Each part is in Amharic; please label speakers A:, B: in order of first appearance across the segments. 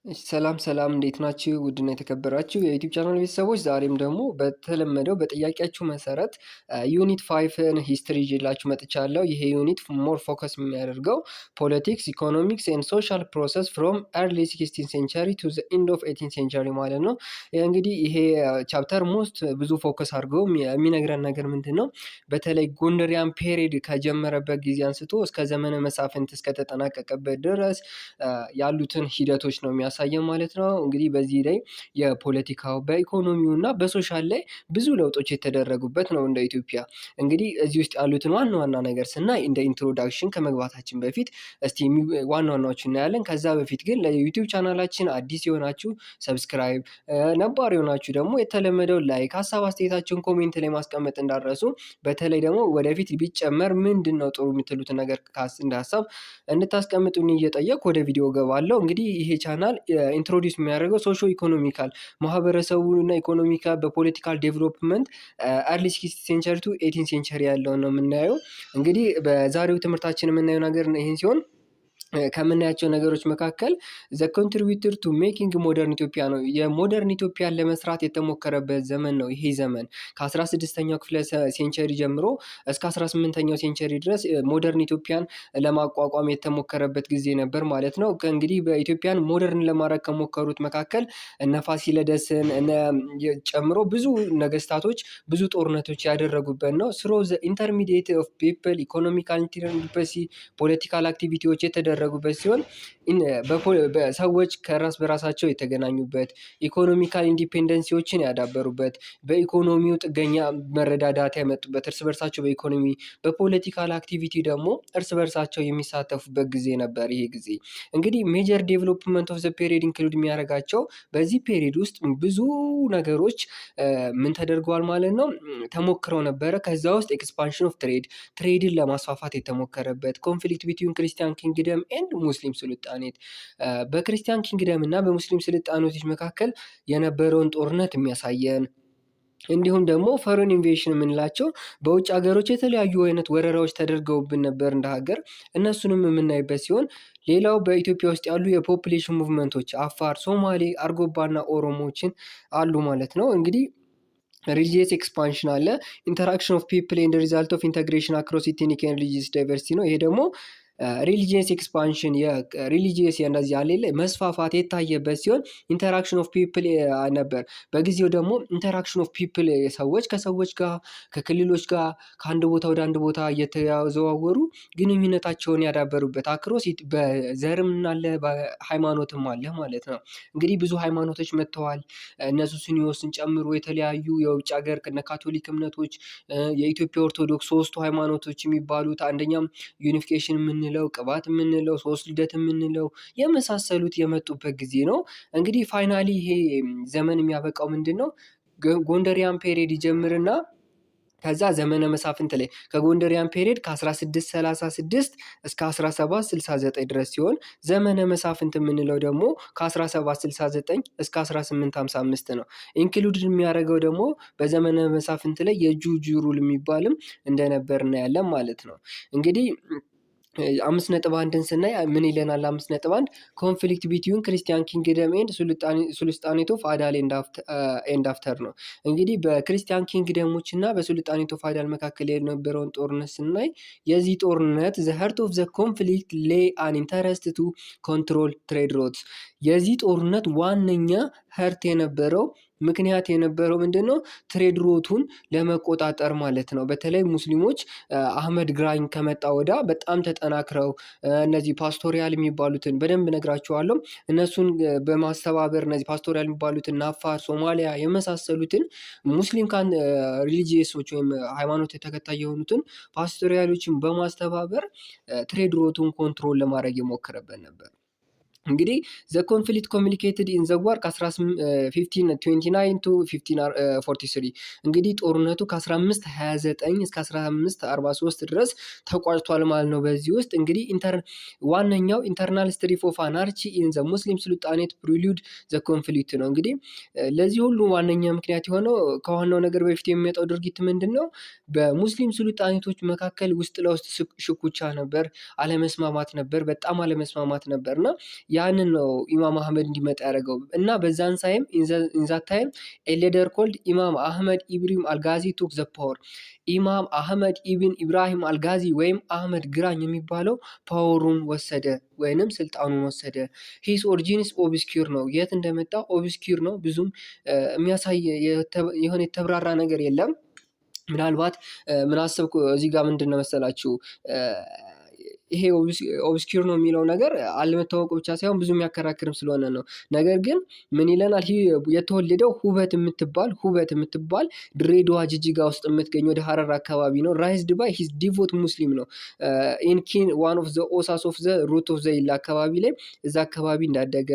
A: ሰላም ሰላም፣ እንዴት ናችሁ? ውድና የተከበራችሁ የ YouTube channel ቤተሰቦች፣ ዛሬም ደግሞ በተለመደው በጥያቄያችሁ መሰረት unit 5 ን history ይዤላችሁ መጥቻለሁ። ይሄ unit more focus የሚያደርገው politics፣ economics and social process from early 16 century to the end of 18 century ማለት ነው። እንግዲህ ይሄ chapter most ብዙ focus አድርገው የሚነግረን ነገር ምንድን ነው? በተለይ Gondarian period ከጀመረበት ጊዜ አንስቶ እስከ ዘመነ መሳፍንት እስከተጠናቀቀበት ድረስ ያሉትን ሂደቶች ነው የሚያሳየን ማለት ነው። እንግዲህ በዚህ ላይ የፖለቲካው፣ በኢኮኖሚው እና በ social ላይ ብዙ ለውጦች የተደረጉበት ነው እንደ ኢትዮጵያ። እንግዲህ እዚህ ውስጥ ያሉትን ዋና ዋና ነገር ስናይ፣ እንደ introduction ከመግባታችን በፊት እስቲ ዋና ዋናዎቹ እናያለን። ከዛ በፊት ግን ለ YouTube channel ኣችን አዲስ የሆናችሁ subscribe፣ ነባር የሆናችሁ ደግሞ የተለመደው like፣ ሀሳብ አስተያየታችሁን comment ላይ ማስቀመጥ እንዳትረሱ። በተለይ ደግሞ ወደፊት ቢጨመር ምንድን ነው ጥሩ የምትሉትን ነገር እንደ ሀሳብ እንድታስቀምጡኝ እየጠየቅኩ ወደ ቪዲዮ ገባለሁ። እንግዲህ ይሄ channel introduce የሚያደርገው socio economical ማህበረሰቡን እና economical በ political development early 16 century to 18 century ያለውን ነው የምናየው። እንግዲህ በዛሬው ትምህርታችን የምናየው ነገር ይህን ሲሆን፣ ከምናያቸው ነገሮች መካከል the contributor to making modern Ethiopia ነው። የ modern ኢትዮጵያን ለመስራት የተሞከረበት ዘመን ነው። ይሄ ዘመን ከ16ኛው ክፍለ century ጀምሮ እስከ 18ኛው century ድረስ modern ኢትዮጵያን ለማቋቋም የተሞከረበት ጊዜ ነበር ማለት ነው። እንግዲህ በኢትዮጵያን modern ለማድረግ ከሞከሩት መካከል እነ ፋሲለደስን ጨምሮ ብዙ ነገስታቶች ብዙ ጦርነቶች ያደረጉበት ነው። Through the intermediate of people economical independency፣ political activity ዎች የተደረጉበት ሲሆን፣ ሰዎች ከራስ በራሳቸው የተገናኙበት፣ economical independency ዎችን ያዳበሩበት፣ በኢኮኖሚው ጥገኛ መረዳዳት ያመጡበት፣ እርስ በርሳቸው በኢኮኖሚ፣ በ political activity ደግሞ እርስ በርሳቸው የሚሳተፉበት ጊዜ ነበር። ይሄ ጊዜ እንግዲህ major development of the period include የሚያደርጋቸው፣ በዚህ period ውስጥ ብዙ ነገሮች ምን ተደርገዋል ማለት ነው፣ ተሞክረው ነበረ። ከዛ ውስጥ expansion of trade፣ trade ን ለማስፋፋት የተሞከረበት፣ conflict between Christian kingdom and Muslim sultanate፣ በ Christian kingdom እና በሙስሊም ሱልጣኔቶች መካከል የነበረውን ጦርነት የሚያሳየን፣ እንዲሁም ደግሞ foreign invasion የምንላቸው በውጭ ሀገሮች የተለያዩ አይነት ወረራዎች ተደርገውብን ነበር እንደ ሀገር፣ እነሱንም የምናይበት ሲሆን፣ ሌላው በኢትዮጵያ ውስጥ ያሉ የ population movement ኦች አፋር፣ ሶማሌ፣ አርጎባና ኦሮሞዎችን አሉ ማለት ነው። እንግዲህ religious expansion አለ። Interaction of people and result of integration across ethnic and religious diversity ነው። ይሄ ደግሞ religious expansion፣ የ religious እንደዚህ ያለ መስፋፋት የታየበት ሲሆን፣ interaction of people ነበር። በጊዜው ደግሞ interaction of people፣ ሰዎች ከሰዎች ጋር፣ ከክልሎች ጋር ከአንድ ቦታ ወደ አንድ ቦታ እየተዘዋወሩ ግንኙነታቸውን ያዳበሩበት across በዘርም አለ፣ በሃይማኖትም አለ ማለት ነው። እንግዲህ ብዙ ሃይማኖቶች መጥተዋል። እነ ሱስንዮስን ጨምሮ የተለያዩ የውጭ ሀገር እነ ካቶሊክ እምነቶች፣ የኢትዮጵያ ኦርቶዶክስ፣ ሶስቱ ሃይማኖቶች የሚባሉት፣ አንደኛም unification የምንለው፣ ቅባት የምንለው፣ ሶስት ልደት የምንለው የመሳሰሉት የመጡበት ጊዜ ነው። እንግዲህ finally ይሄ ዘመን የሚያበቃው ምንድን ነው? Gondarian period ይጀምርና ከዛ ዘመነ መሳፍንት ላይ ከ Gondarian period ከ1636 እስከ 1769 ድረስ ሲሆን፣ ዘመነ መሳፍንት የምንለው ደግሞ ከ1769 እስከ 1855 ነው። Include የሚያደርገው ደግሞ በዘመነ መሳፍንት ላይ የጁ rule የሚባልም እንደነበር እናያለን ማለት ነው። እንግዲህ 5.1ን ስናይ ምን ይለናል? 5.1 conflict between Christian kingdom and Sultanate of Adal and after ነው። እንግዲህ በ Christian kingdom ኦች እና በ Sultanate of Adal መካከል የነበረውን ጦርነት ስናይ፣ የዚህ ጦርነት the heart of the conflict lay an interest to control trade routes። የዚህ ጦርነት ዋነኛ heart የነበረው፣ ምክንያት የነበረው ምንድን ነው? Trade route ኡን ለመቆጣጠር ማለት ነው። በተለይ ሙስሊሞች አህመድ ግራኝ ከመጣ ወዲያ በጣም ተጠናክረው እነዚህ pastoral የሚባሉትን በደንብ ነግራችኋለሁ። እነሱን በማስተባበር እነዚህ pastoral የሚባሉትን አፋር፣ ሶማሊያ የመሳሰሉትን ሙስሊም ካን religious ኦች ወይም ሃይማኖት ተከታይ የሆኑትን pastoral ኦችን በማስተባበር trade route ኡን control ለማድረግ የሞከረበት ነበር። እንግዲህ the conflict culminated in the war ከ1529 to 1543። እንግዲህ ጦርነቱ ከ1529 እስከ 1543 ድረስ ተቋጭቷል ማለት ነው። በዚህ ውስጥ እንግዲህ ዋነኛው internal strife of anarchy in the Muslim sultanate prelude the conflict ነው። እንግዲህ ለዚህ ሁሉ ዋነኛ ምክንያት የሆነው፣ ከዋናው ነገር በፊት የሚመጣው ድርጊት ምንድን ነው? በሙስሊም ሱልጣኔቶች መካከል ውስጥ ለውስጥ ሽኩቻ ነበር፣ አለመስማማት ነበር፣ በጣም አለመስማማት ነበር። እና ያንን ነው ኢማም አህመድ እንዲመጣ ያደረገው። እና በዛን time, in that time, a leader called ኢማም አህመድ ኢብራሂም አልጋዚ took the power። ኢማም አህመድ ኢብን ኢብራሂም አልጋዚ ወይም አህመድ ግራኝ የሚባለው power ኡን ወሰደ ወይንም ስልጣኑን ወሰደ። His origins obscure ነው። የት እንደመጣ obscure ነው። ብዙም የሚያሳይ የሆነ የተብራራ ነገር የለም። ምናልባት ምን አሰብኩ እዚህ ጋር፣ ምንድን ነው መሰላችሁ፣ ይሄ obscure ነው የሚለው ነገር አለመታወቁ ብቻ ሳይሆን ብዙ የሚያከራክርም ስለሆነ ነው። ነገር ግን ምን ይለናል? የተወለደው ሁበት የምትባል ድሬዳዋ ጅጅጋ ውስጥ የምትገኝ ወደ ሀረር አካባቢ ነው። Raised by his devout Muslim ነው። In kin one of the oasis of the root of the ይላ አካባቢ ላይ፣ እዛ አካባቢ እንዳደገ።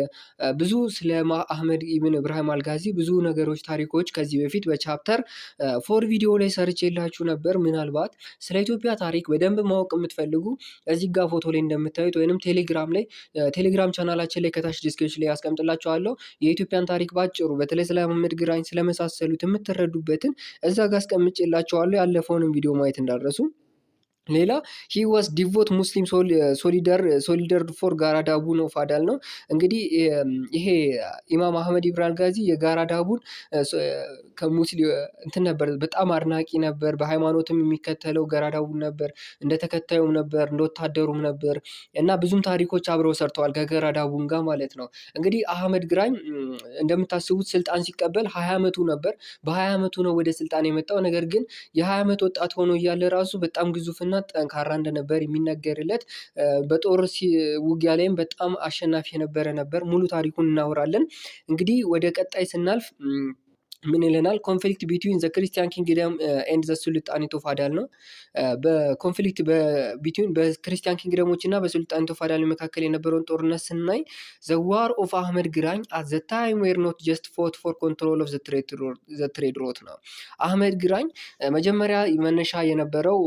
A: ብዙ ስለ አህመድ ኢብን ኢብራሂም አልጋዚ ብዙ ነገሮች፣ ታሪኮች ከዚህ በፊት በ chapter 4 ቪዲዮ ላይ ሰርቼላችሁ ነበር። ምናልባት ስለ ኢትዮጵያ ታሪክ በደንብ ማወቅ የምትፈልጉ እዚህ ጋር ፎቶ ላይ እንደምታዩት ወይንም ቴሌግራም ላይ፣ ቴሌግራም ቻናላችን ላይ ከታች description ላይ ያስቀምጥላችኋለሁ። የኢትዮጵያን ታሪክ ባጭሩ በተለይ ስለ አህመድ ግራኝ ስለመሳሰሉት የምትረዱበትን እዛ ጋር አስቀምጬላችኋለሁ። ያለፈውንም ቪዲዮ ማየት እንዳትረሱ። ሌላ he was devout Muslim soldier for ገራድ አቡን of አዳል ነው። እንግዲህ ይሄ ኢማም አህመድ ኢብራሂም አልጋዚ የገራድ አቡን ከሙስሊም እንትን ነበር፣ በጣም አድናቂ ነበር። በሃይማኖትም የሚከተለው ገራድ አቡን ነበር። እንደ ተከታዩም ነበር፣ እንደ ወታደሩም ነበር እና ብዙም ታሪኮች አብረው ሰርተዋል ከገራድ አቡን ጋር ማለት ነው። እንግዲህ አህመድ ግራኝ እንደምታስቡት ስልጣን ሲቀበል 20 ዓመቱ ነበር። በ20 ዓመቱ ነው ወደ ስልጣን የመጣው። ነገር ግን የ20 ዓመት ወጣት ሆኖ እያለ ራሱ በጣም ግዙፍና ጠንካራ እንደነበር የሚነገርለት፣ በጦር ውጊያ ላይም በጣም አሸናፊ የነበረ ነበር። ሙሉ ታሪኩን እናወራለን። እንግዲህ ወደ ቀጣይ ስናልፍ ምን ይለናል? Conflict between the Christian kingdom and the Sultanate of አዳል ነው። በ conflict between በ Christian kingdom ኦች እና በ Sultanate of አዳል መካከል የነበረውን ጦርነት ስናይ the war of አህመድ ግራኝ at the time were not just fought for control of the trade route ነው። አህመድ ግራኝ መጀመሪያ መነሻ የነበረው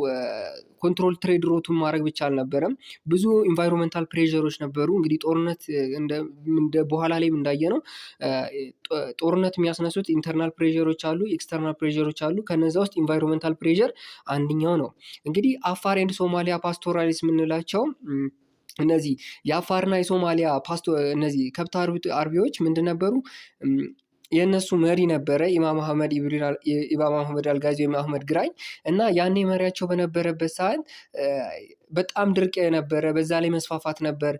A: control trade route ኡን ማድረግ ብቻ አልነበረም። ብዙ environmental pressure ኦች ነበሩ። እንግዲህ ጦርነት እንደ በኋላ ላይም እንዳየነው ጦርነት የሚያስነሱት internal pressure ኦች አሉ፣ external pressure ኦች አሉ። ከነዛ ውስጥ environmental pressure አንደኛው ነው። እንግዲህ አፋር and ሶማሊያ pastoralist የምንላቸው እነዚህ የአፋርና የሶማሊያ እነዚህ ከብት አርቢዎች ምንድን ነበሩ? የእነሱ መሪ ነበረ ኢማም አህመድ አልጋዚ ወይም አህመድ ግራኝ። እና ያኔ መሪያቸው በነበረበት ሰዓት በጣም ድርቅ የነበረ፣ በዛ ላይ መስፋፋት ነበር።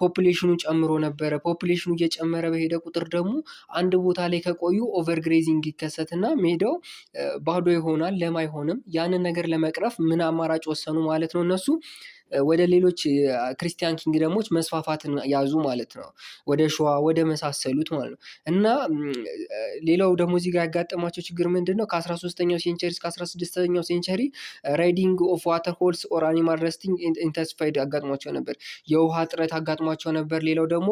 A: Population ኑ ጨምሮ ነበረ። Population ኑ እየጨመረ በሄደ ቁጥር ደግሞ አንድ ቦታ ላይ ከቆዩ overgrazing ይከሰትና ሜዳው ባዶ ይሆናል፣ ለም አይሆንም። ያንን ነገር ለመቅረፍ ምን አማራጭ ወሰኑ ማለት ነው? እነሱ ወደ ሌሎች Christian kingdom ኦች መስፋፋትን ያዙ ማለት ነው። ወደ ሸዋ ወደ መሳሰሉት ማለት ነው። እና ሌላው ደግሞ እዚህ ጋር ያጋጠማቸው ችግር ምንድነው? ከ13ኛው century እስከ 16ኛው century raiding of water holes or animal rustling intensified አጋጥሟቸው ነበር። የውሃ እጥረት አጋጥሟቸው ነበር። ሌላው ደግሞ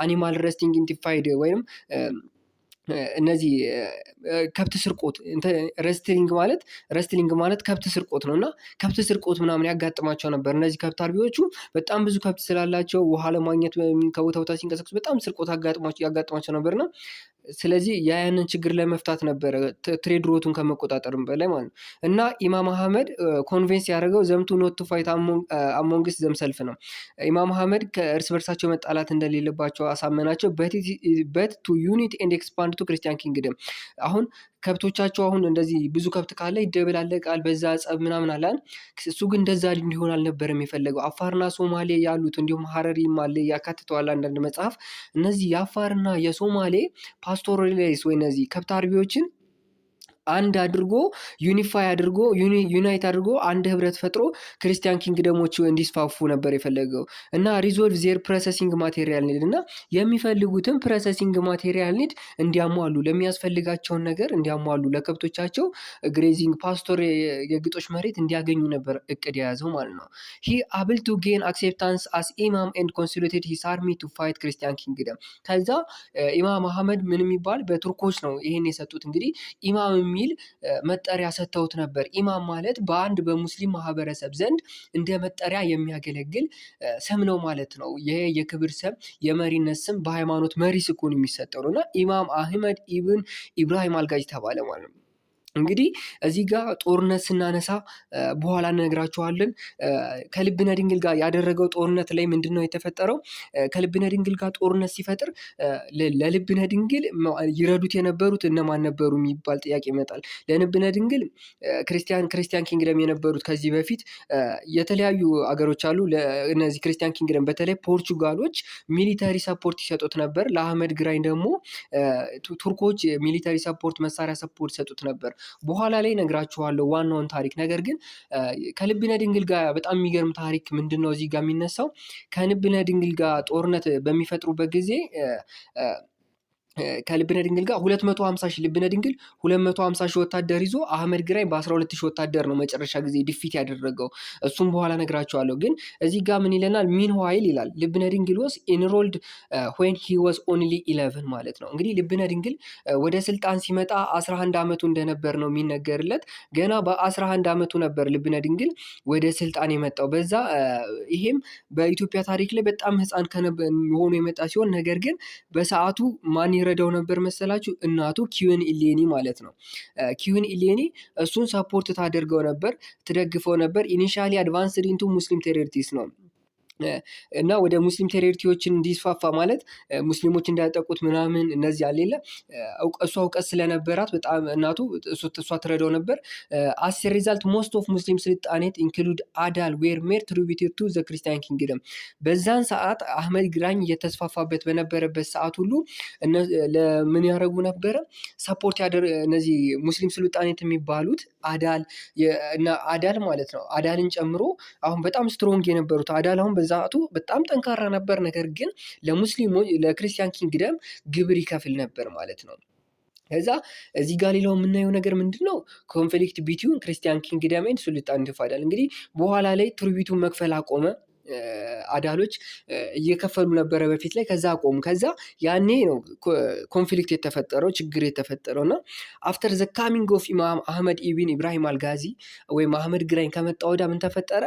A: animal rustling intensified ወይም እነዚህ ከብት ስርቆት፣ rustling ማለት ከብት ስርቆት ነው። እና ከብት ስርቆት ምናምን ያጋጥማቸው ነበር። እነዚህ ከብት አርቢዎቹ በጣም ብዙ ከብት ስላላቸው ውሃ ለማግኘት ከቦታ ቦታ ሲንቀሳቀሱ በጣም ስርቆት ያጋጥማቸው ነበር። እና ስለዚህ ያንን ችግር ለመፍታት ነበረ trade route ኡን ከመቆጣጠርም በላይ ማለት ነው። እና ኢማም አህመድ convince ያደረገው them to not to fight amongst themself ነው። ኢማም አህመድ ከእርስ በርሳቸው መጣላት እንደሌለባቸው አሳመናቸው። But to unite and expand to Christian kingdom። አሁን ከብቶቻቸው፣ አሁን እንደዚህ ብዙ ከብት ካለ ይደበላለቃል፣ በዛ ጸብ ምናምን አለ። እሱ ግን እንደዛ እንዲሆን አልነበረም የፈለገው። አፋርና ሶማሌ ያሉት፣ እንዲሁም ሀረሪም አለ ያካትተዋል አንዳንድ መጽሐፍ፣ እነዚህ የአፋርና የሶማሌ pastoralist ወይ እነዚህ ከብት አርቢዎችን አንድ አድርጎ፣ unify አድርጎ፣ unite አድርጎ፣ አንድ ህብረት ፈጥሮ Christian kingdom ኦች እንዲስፋፉ ነበር የፈለገው። እና resolve their pressing material need እና የሚፈልጉትን pressing material need እንዲያሟሉ፣ ለሚያስፈልጋቸውን ነገር እንዲያሟሉ፣ ለከብቶቻቸው grazing pasture የግጦሽ መሬት እንዲያገኙ ነበር እቅድ የያዘው ማለት ነው። He able to gain acceptance as ኢማም and consolidated his army to fight Christian kingdom። ከዛ ኢማም አህመድ ምን የሚባል በቱርኮች ነው ይሄን የሰጡት። እንግዲህ ኢማም የሚል መጠሪያ ሰጥተውት ነበር። ኢማም ማለት በአንድ በሙስሊም ማህበረሰብ ዘንድ እንደ መጠሪያ የሚያገለግል ስም ነው ማለት ነው። ይሄ የክብር ስም፣ የመሪነት ስም፣ በሃይማኖት መሪ ሲኮን የሚሰጠው ነው። እና ኢማም አህመድ ኢብን ኢብራሂም አልጋዚ ተባለ ማለት ነው። እንግዲህ እዚህ ጋር ጦርነት ስናነሳ በኋላ እነግራችኋለን። ከልብነ ድንግል ጋር ያደረገው ጦርነት ላይ ምንድነው የተፈጠረው? ከልብነ ድንግል ጋር ጦርነት ሲፈጥር ለልብነ ድንግል ይረዱት የነበሩት እነማን ነበሩ የሚባል ጥያቄ ይመጣል። ለልብነ ድንግል ክርስቲያን kingdom የነበሩት ከዚህ በፊት የተለያዩ አገሮች አሉ። እነዚህ ክርስቲያን kingdom በተለይ ፖርቹጋሎች military support ይሰጡት ነበር። ለአህመድ ግራኝ ደግሞ ቱርኮች military support፣ መሳሪያ support ይሰጡት ነበር። በኋላ ላይ እነግራችኋለሁ ዋናውን ታሪክ። ነገር ግን ከልብነ ድንግል ጋር በጣም የሚገርም ታሪክ ምንድነው እዚህ ጋር የሚነሳው? ከልብነ ድንግል ጋር ጦርነት በሚፈጥሩበት ጊዜ ከልብነ ድንግል ጋር 250 ሺህ፣ ልብነ ድንግል 250 ሺህ ወታደር ይዞ አህመድ ግራኝ በ12 ሺህ ወታደር ነው መጨረሻ ጊዜ defeat ያደረገው። እሱም በኋላ እነግራችኋለሁ። ግን እዚህ ጋር ምን ይለናል? Meanwhile ይላል፣ ልብነ ድንግል was enrolled when he was only 11 ማለት ነው። እንግዲህ ልብነ ድንግል ወደ ስልጣን ሲመጣ 11 ዓመቱ እንደነበር ነው የሚነገርለት። ገና በ11 ዓመቱ ነበር ልብነ ድንግል ወደ ስልጣን የመጣው። በዛ ይሄም በኢትዮጵያ ታሪክ ላይ በጣም ህፃን ሆኖ የመጣ ሲሆን ነገር ግን በሰዓቱ ማን ይረዳው ነበር መሰላችሁ? እናቱ Queen ኢሌኒ ማለት ነው። Queen ኢሌኒ እሱን support ታደርገው ነበር፣ ትደግፈው ነበር። Initially advanced into Muslim territories ነው እና ወደ ሙስሊም territory ዎችን እንዲስፋፋ፣ ማለት ሙስሊሞች እንዳያጠቁት ምናምን እነዚህ አለ የለ፣ እሷ እውቀት ስለነበራት በጣም እናቱ እሷ ትረዳው ነበር። As result, most of Muslim sultanate include አዳል were made tributary to the Christian kingdom። በዛን ሰዓት አህመድ ግራኝ እየተስፋፋበት በነበረበት ሰዓት ሁሉ ለምን ያደረጉ ነበረ? Support እነዚህ ሙስሊም ሱልጣኔት የሚባሉት አዳል እና አዳል ማለት ነው። አዳልን ጨምሮ አሁን በጣም strong የነበሩት፣ አዳል አሁን በዛቱ በጣም ጠንካራ ነበር። ነገር ግን ለሙስሊሞች ለ Christian kingdom ግብር ይከፍል ነበር ማለት ነው። ከዛ እዚህ ጋር ሌላው የምናየው ነገር ምንድን ነው? Conflict between Christian kingdom and Sultanate of አዳል። እንግዲህ በኋላ ላይ tribute ኡን መክፈል አቆመ። አዳሎች እየከፈሉ ነበረ በፊት ላይ፣ ከዛ አቆሙ። ከዛ ያኔ ነው conflict የተፈጠረው፣ ችግር የተፈጠረው። እና after the coming of ኢማም አህመድ ኢብን ኢብራሂም አልጋዚ ወይም አህመድ ግራኝ ከመጣ ወዲያ ምን ተፈጠረ?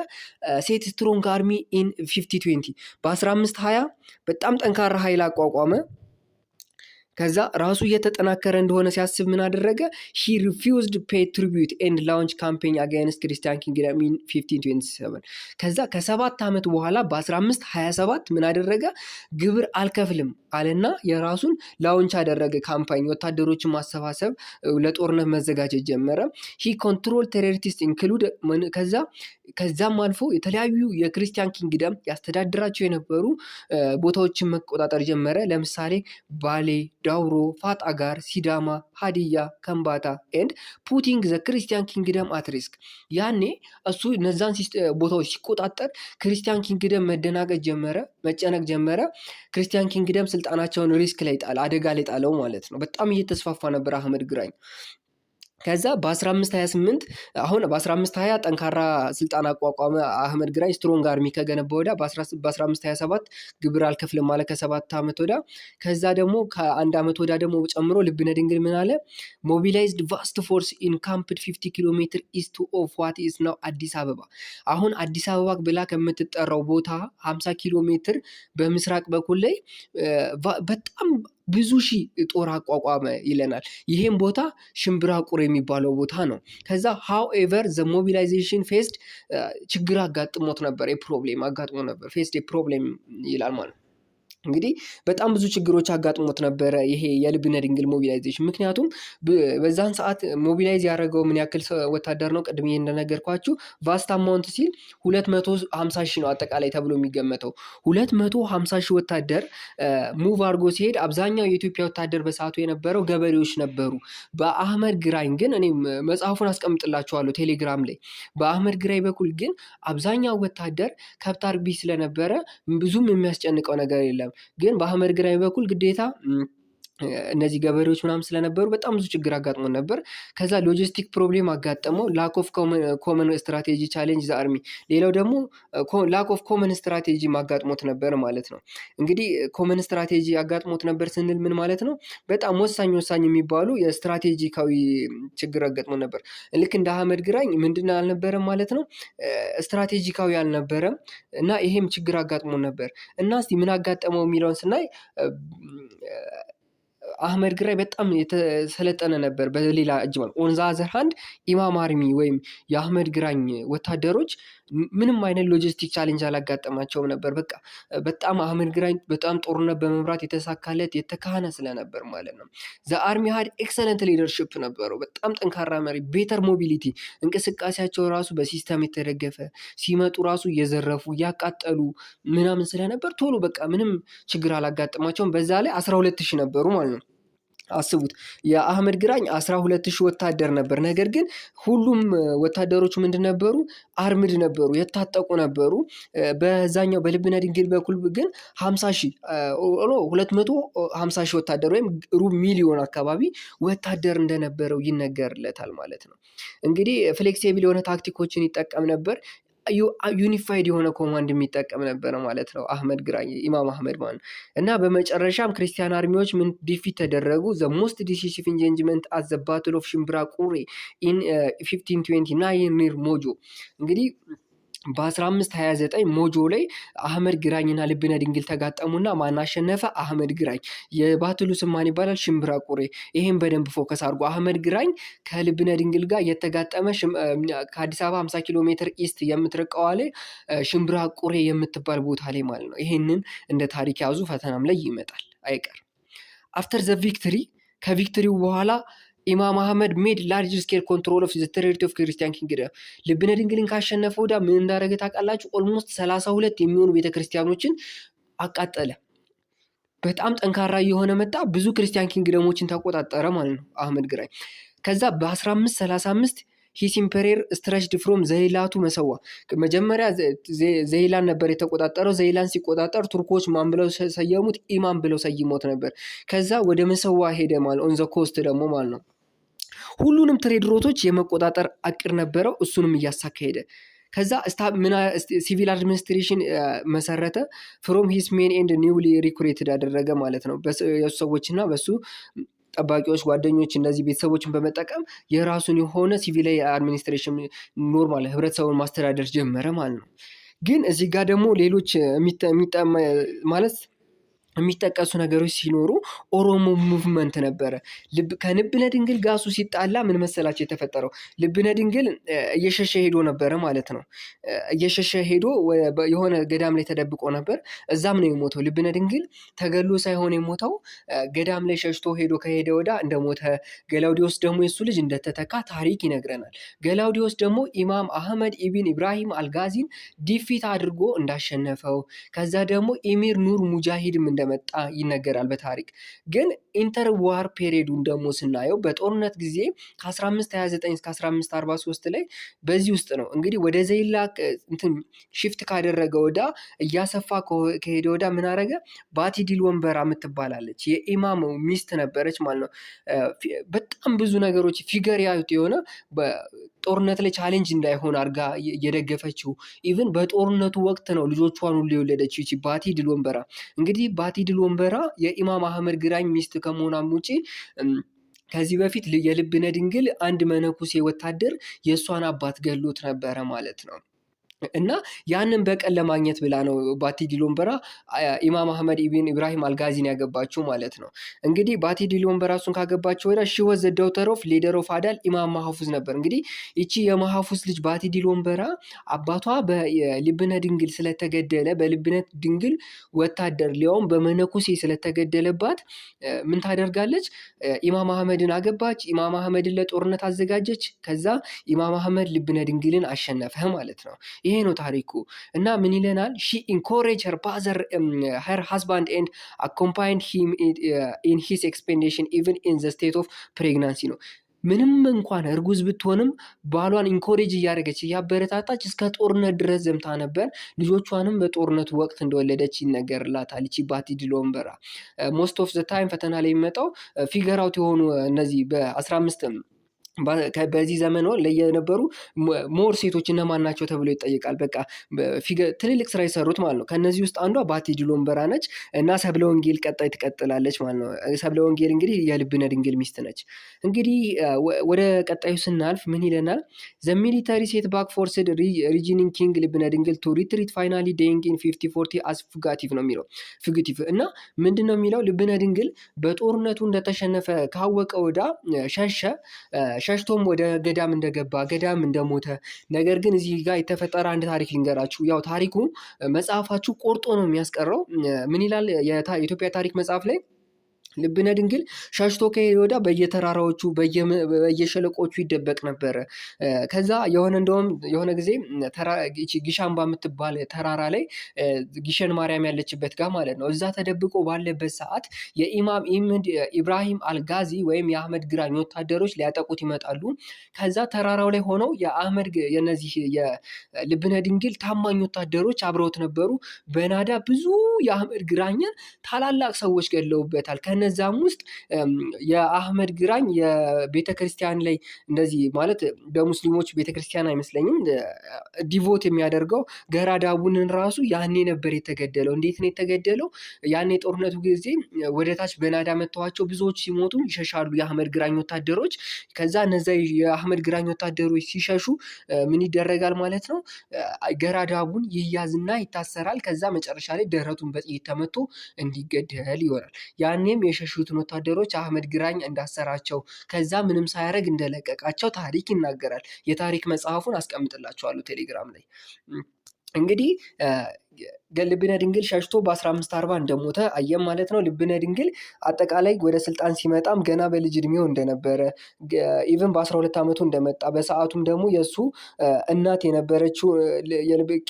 A: Set strong army in 1520፣ በ1520 በጣም ጠንካራ ኃይል አቋቋመ። ከዛ ራሱ እየተጠናከረ እንደሆነ ሲያስብ ምን አደረገ? He refused pay tribute and launch campaign against Christian kingdom in 1527። ከዛ ከ7 ዓመት በኋላ በ1527 ምን አደረገ? ግብር አልከፍልም አለና የራሱን launch አደረገ campaign፣ ወታደሮችን ማሰባሰብ፣ ለጦርነት መዘጋጀት ጀመረ። He control territories include፣ ከዛ ከዛም አልፎ የተለያዩ የ Christian kingdom ያስተዳድራቸው የነበሩ ቦታዎችን መቆጣጠር ጀመረ። ለምሳሌ ባሌ፣ ዳውሮ፣ ፈጠጋር፣ ሲዳማ፣ ሀዲያ፣ ከምባታ and putting the Christian kingdom at risk። ያኔ እሱ እነዛን ቦታዎች ሲቆጣጠር Christian kingdom መደናገጥ ጀመረ፣ መጨነቅ ጀመረ። Christian kingdom ስልጣናቸውን risk ላይ ጣለ፣ አደጋ ላይ ጣለው ማለት ነው። በጣም እየተስፋፋ ነበር አህመድ ግራኝ። ከዛ በ1528፣ አሁን በ1520 ጠንካራ ስልጣን አቋቋመ አህመድ ግራኝ፣ strong army ከገነባ ወዲያ በ1527 ግብር አልከፍልም ማለት ከ7 ዓመት ወዲያ። ከዛ ደግሞ ከአንድ ዓመት ወዲያ ደግሞ ጨምሮ ልብነ ድንግል ምን አለ? Mobilized vast force, encamped 50 kilometer east of what is now አዲስ አበባ። አሁን አዲስ አበባ ብላ ከምትጠራው ቦታ 50 ኪሎ ሜትር በምስራቅ በኩል ላይ በጣም ብዙ ሺህ ጦር አቋቋመ ይለናል። ይሄም ቦታ ሽምብራ ቁር የሚባለው ቦታ ነው። ከዛ however, the mobilization faced ችግር አጋጥሞት ነበር፣ problem አጋጥሞ ነበር፣ faced problem ይላል ማለት ነው። እንግዲህ በጣም ብዙ ችግሮች አጋጥሞት ነበረ ይሄ የልብነ ድንግል mobilization። ምክንያቱም በዛን ሰዓት mobilize ያደረገው ምን ያክል ወታደር ነው? ቅድም እንደነገርኳችሁ vast amount ሲል 250 ሺህ ነው አጠቃላይ ተብሎ የሚገመተው። 250 ሺህ ወታደር move አድርጎ ሲሄድ አብዛኛው የኢትዮጵያ ወታደር በሰዓቱ የነበረው ገበሬዎች ነበሩ። በአህመድ ግራኝ ግን፣ እኔ መጽሐፉን አስቀምጥላችኋለሁ ቴሌግራም ላይ፣ በአህመድ ግራኝ በኩል ግን አብዛኛው ወታደር ከብት አርቢ ስለነበረ ብዙም የሚያስጨንቀው ነገር የለም። ግን በአህመድ ግራኝ በኩል ግዴታ እነዚህ ገበሬዎች ምናምን ስለነበሩ በጣም ብዙ ችግር አጋጥሞን ነበር። ከዛ logistic problem አጋጠመው። Lack of common strategy challenge the army። ሌላው ደግሞ lack of common strategy አጋጥሞት ነበር ማለት ነው። እንግዲህ common strategy አጋጥሞት ነበር ስንል ምን ማለት ነው? በጣም ወሳኝ ወሳኝ የሚባሉ የስትራቴጂካዊ ችግር አጋጥሞ ነበር። ልክ እንደ አህመድ ግራኝ ምንድን አልነበረም ማለት ነው፣ ስትራቴጂካዊ አልነበረም እና ይሄም ችግር አጋጥሞ ነበር። እና እስቲ ምን አጋጠመው የሚለውን ስናይ አህመድ ግራኝ በጣም የተሰለጠነ ነበር። በሌላ እጅ ማለት on the other hand ኢማም army ወይም የአህመድ ግራኝ ወታደሮች ምንም አይነት logistic challenge አላጋጠማቸውም ነበር። በቃ በጣም አህመድ ግራኝ በጣም ጦርነት በመምራት የተሳካለት የተካነ ስለነበር ማለት ነው። The army had excellent leadership ነበረው። በጣም ጠንካራ መሪ፣ better mobility፣ እንቅስቃሴያቸው ራሱ በ system የተደገፈ፣ ሲመጡ ራሱ እየዘረፉ እያቃጠሉ ምናምን ስለነበር ቶሎ በቃ ምንም ችግር አላጋጠማቸውም። በዛ ላይ 12,000 ነበሩ ማለት ነው። አስቡት፣ የአህመድ ግራኝ 12,000 ወታደር ነበር። ነገር ግን ሁሉም ወታደሮቹ ምንድን ነበሩ? Armed ነበሩ፣ የታጠቁ ነበሩ። በዛኛው በልብነ ድንግል በኩል ግን 50,000፣ 250,000 ወታደር ወይም ሩብ ሚሊዮን አካባቢ ወታደር እንደነበረው ይነገርለታል ማለት ነው። እንግዲህ flexible የሆነ ታክቲኮችን ይጠቀም ነበር። Unified የሆነ command የሚጠቀም ነበረ ማለት ነው። አህመድ ግራኝ፣ ኢማም አህመድ ማለት ነው። እና በመጨረሻም ክርስቲያን army ዎች ምን defeat ተደረጉ። The most decisive engagement at the Battle of ሽምብራ ቁሬ in 1529 near ሞጆ። እንግዲህ በ1529 ሞጆ ላይ አህመድ ግራኝና ልብነ ድንግል ተጋጠሙና ማን አሸነፈ? አህመድ ግራኝ። የ battle ኡ ስም ማን ይባላል? ሽምብራ ቁሬ። ይሄን በደንብ focus አድርጎ አህመድ ግራኝ ከልብነ ድንግል ጋር የተጋጠመ ከአዲስ አበባ 50 ኪሎ ሜትር east የምትርቀዋ ላይ ሽምብራ ቁሬ የምትባል ቦታ ላይ ማለት ነው። ይሄንን እንደ ታሪክ ያዙ፣ ፈተናም ላይ ይመጣል አይቀርም። After the victory፣ ከ victory ው በኋላ ኢማም አህመድ made large scale control of the territory of Christian kingdom። ልብነ ድንግልን ካሸነፈ ወዲያ ምን እንዳደረገ ታውቃላችሁ? Almost 32 የሚሆኑ ቤተክርስቲያኖችን አቃጠለ። በጣም ጠንካራ እየሆነ መጣ። ብዙ ክርስቲያን kingdom ኦችን ተቆጣጠረ ማለት ነው አህመድ ግራኝ። ከዛ በ1535 his empire stretched from ዘይላ to መሰዋ። መጀመሪያ ዘይላን ነበር የተቆጣጠረው። ዘይላን ሲቆጣጠር ቱርኮች ማን ብለው ሰየሙት? ኢማም ብለው ሰይሞት ነበር። ከዛ ወደ መሰዋ ሄደ ማለት on the coast ደግሞ ማለት ነው። ሁሉንም trade route ኦች የመቆጣጠር እቅድ ነበረው። እሱንም እያሳካ ሄደ። ከዛ civil administration መሰረተ። From his men and newly recruited ያደረገ ማለት ነው። የሱ ሰዎች እና በሱ ጠባቂዎች፣ ጓደኞች፣ እነዚህ ቤተሰቦችን በመጠቀም የራሱን የሆነ civil administration normal ህብረተሰቡን ማስተዳደር ጀመረ ማለት ነው። ግን እዚህ ጋር ደግሞ ሌሎች ማለት የሚጠቀሱ ነገሮች ሲኖሩ ኦሮሞ movement ነበረ። ከልብነ ድንግል ጋር እሱ ሲጣላ ምን መሰላቸው የተፈጠረው? ልብነ ድንግል እየሸሸ ሄዶ ነበረ ማለት ነው። እየሸሸ ሄዶ የሆነ ገዳም ላይ ተደብቆ ነበር። እዛም ነው የሞተው። ልብነ ድንግል ተገሎ ሳይሆን የሞተው ገዳም ላይ ሸሽቶ ሄዶ ከሄደ ወዲያ እንደሞተ፣ ገላውዲዮስ ደግሞ የሱ ልጅ እንደተተካ ታሪክ ይነግረናል። ገላውዲዮስ ደግሞ ኢማም አህመድ ኢብን ኢብራሂም አልጋዚን defeat አድርጎ እንዳሸነፈው፣ ከዛ ደግሞ ኢሚር ኑር ሙጃሂድም እንደመጣ ይነገራል በታሪክ። ግን interwar period ኡን ደግሞ ስናየው በጦርነት ጊዜ ከ1529 እስከ 1543 ላይ በዚህ ውስጥ ነው። እንግዲህ ወደ ዘይላ እንትን shift ካደረገ ወዲያ፣ እያሰፋ ከሄደ ወዲያ ምን አረገ? ባቲ ድል ወንበራ የምትባላለች የኢማሙ ሚስት ነበረች ማለት ነው። በጣም ብዙ ነገሮች figure out የሆነ ጦርነት ላይ challenge እንዳይሆን አድርጋ የደገፈችው፣ even በጦርነቱ ወቅት ነው ልጆቿን ሁሉ የወለደችው ይቺ ባቲ ድል ወንበራ። እንግዲህ ባቲ ድል ወንበራ የኢማም አህመድ ግራኝ ሚስት ከመሆኗም ውጪ ከዚህ በፊት የልብነ ድንግል አንድ መነኩሴ ወታደር የእሷን አባት ገሎት ነበረ ማለት ነው። እና ያንን በቀል ለማግኘት ብላ ነው ባቲ ድል ወንበራ ኢማም አህመድ ኢብን ኢብራሂም አልጋዚን ያገባችው ማለት ነው። እንግዲህ ባቲ ድል ወንበራ እሱን ካገባችው ወዲያ she was the daughter of leader of አዳል ኢማም ማሐፉዝ ነበር። እንግዲህ ይቺ የማሐፉዝ ልጅ ባቲ ድል ወንበራ አባቷ በልብነ ድንግል ስለተገደለ፣ በልብነ ድንግል ወታደር ሊያውም በመነኩሴ ስለተገደለባት ምን ታደርጋለች? ኢማም አህመድን አገባች። ኢማም አህመድን ለጦርነት አዘጋጀች። ከዛ ኢማም አህመድ ልብነ ድንግልን አሸነፈ ማለት ነው። ይሄ ነው ታሪኩ። እና ምን ይለናል? She encourage her father, her husband, and accompanied him in his expedition even in the state of pregnancy ነው። ምንም እንኳን እርጉዝ ብትሆንም ባሏን encourage እያደረገች፣ እያበረታታች እስከ ጦርነት ድረስ ዘምታ ነበር። ልጆቿንም በጦርነቱ ወቅት እንደወለደች ይነገርላታል። ይቺ ባቲ ድል ወንበራ most of the time ፈተና ላይ የሚመጣው figure out የሆኑ እነዚህ በ15 በዚህ ዘመን ላይ የነበሩ more ሴቶች እነማን ናቸው ተብሎ ይጠይቃል። በቃ ትልልቅ ስራ የሰሩት ማለት ነው። ከእነዚህ ውስጥ አንዷ ባቲ ድል ወንበራ ነች እና ሰብለ ወንጌል ቀጣይ ትቀጥላለች ማለት ነው። ሰብለ ወንጌል እንግዲህ የልብነ ድንግል ሚስት ነች። እንግዲህ ወደ ቀጣዩ ስናልፍ ምን ይለናል? The military setback forced reigning king ልብነ ድንግል to retreat, finally dying in 1540 as fugitive ነው የሚለው። Fugitive እና ምንድን ነው የሚለው? ልብነ ድንግል በጦርነቱ እንደተሸነፈ ካወቀ ወዳ ሸሸ። ሸሽቶም ወደ ገዳም እንደገባ፣ ገዳም እንደሞተ። ነገር ግን እዚህ ጋር የተፈጠረ አንድ ታሪክ ልንገራችሁ። ያው ታሪኩ መጽሐፋችሁ ቆርጦ ነው የሚያስቀረው። ምን ይላል የኢትዮጵያ ታሪክ መጽሐፍ ላይ? ልብነ ድንግል ሸሽቶ ከሄደ ወዲያ በየተራራዎቹ በየሸለቆቹ ይደበቅ ነበረ። ከዛ የሆነ እንደውም የሆነ ጊዜ ጊሻምባ የምትባል ተራራ ላይ፣ ጊሸን ማርያም ያለችበት ጋር ማለት ነው። እዛ ተደብቆ ባለበት ሰዓት የኢማም ኢብራሂም አልጋዚ ወይም የአህመድ ግራኝ ወታደሮች ሊያጠቁት ይመጣሉ። ከዛ ተራራው ላይ ሆነው የአህመድ የነዚህ የልብነ ድንግል ታማኝ ወታደሮች አብረውት ነበሩ። በናዳ ብዙ የአህመድ ግራኝን ታላላቅ ሰዎች ገድለውበታል። ከነዛም ውስጥ የአህመድ ግራኝ የቤተ ክርስቲያን ላይ እንደዚህ ማለት በሙስሊሞች ቤተ ክርስቲያን አይመስለኝም devote የሚያደርገው ገራዳቡንን ራሱ ያኔ ነበር የተገደለው። እንዴት ነው የተገደለው? ያኔ የጦርነቱ ጊዜ ወደ ታች በናዳ መተዋቸው ብዙዎች ሲሞቱ ይሸሻሉ የአህመድ ግራኝ ወታደሮች። ከዛ እነዛ የአህመድ ግራኝ ወታደሮች ሲሸሹ ምን ይደረጋል ማለት ነው? ገራዳቡን ይያዝና ይታሰራል። ከዛ መጨረሻ ላይ ደረቱን በጥይት ተመቶ እንዲገደል ይሆናል። ያኔም የሸሹትን ወታደሮች አህመድ ግራኝ እንዳሰራቸው፣ ከዛ ምንም ሳያደርግ እንደለቀቃቸው ታሪክ ይናገራል። የታሪክ መጽሐፉን አስቀምጥላችኋለሁ ቴሌግራም ላይ። እንግዲህ ልብነ ድንግል ሸሽቶ በ1540 እንደሞተ አየም ማለት ነው። ልብነ ድንግል አጠቃላይ ወደ ስልጣን ሲመጣም ገና በልጅ እድሜው እንደነበረ፣ even በ12 ዓመቱ እንደመጣ፣ በሰዓቱም ደግሞ የእሱ እናት የነበረችው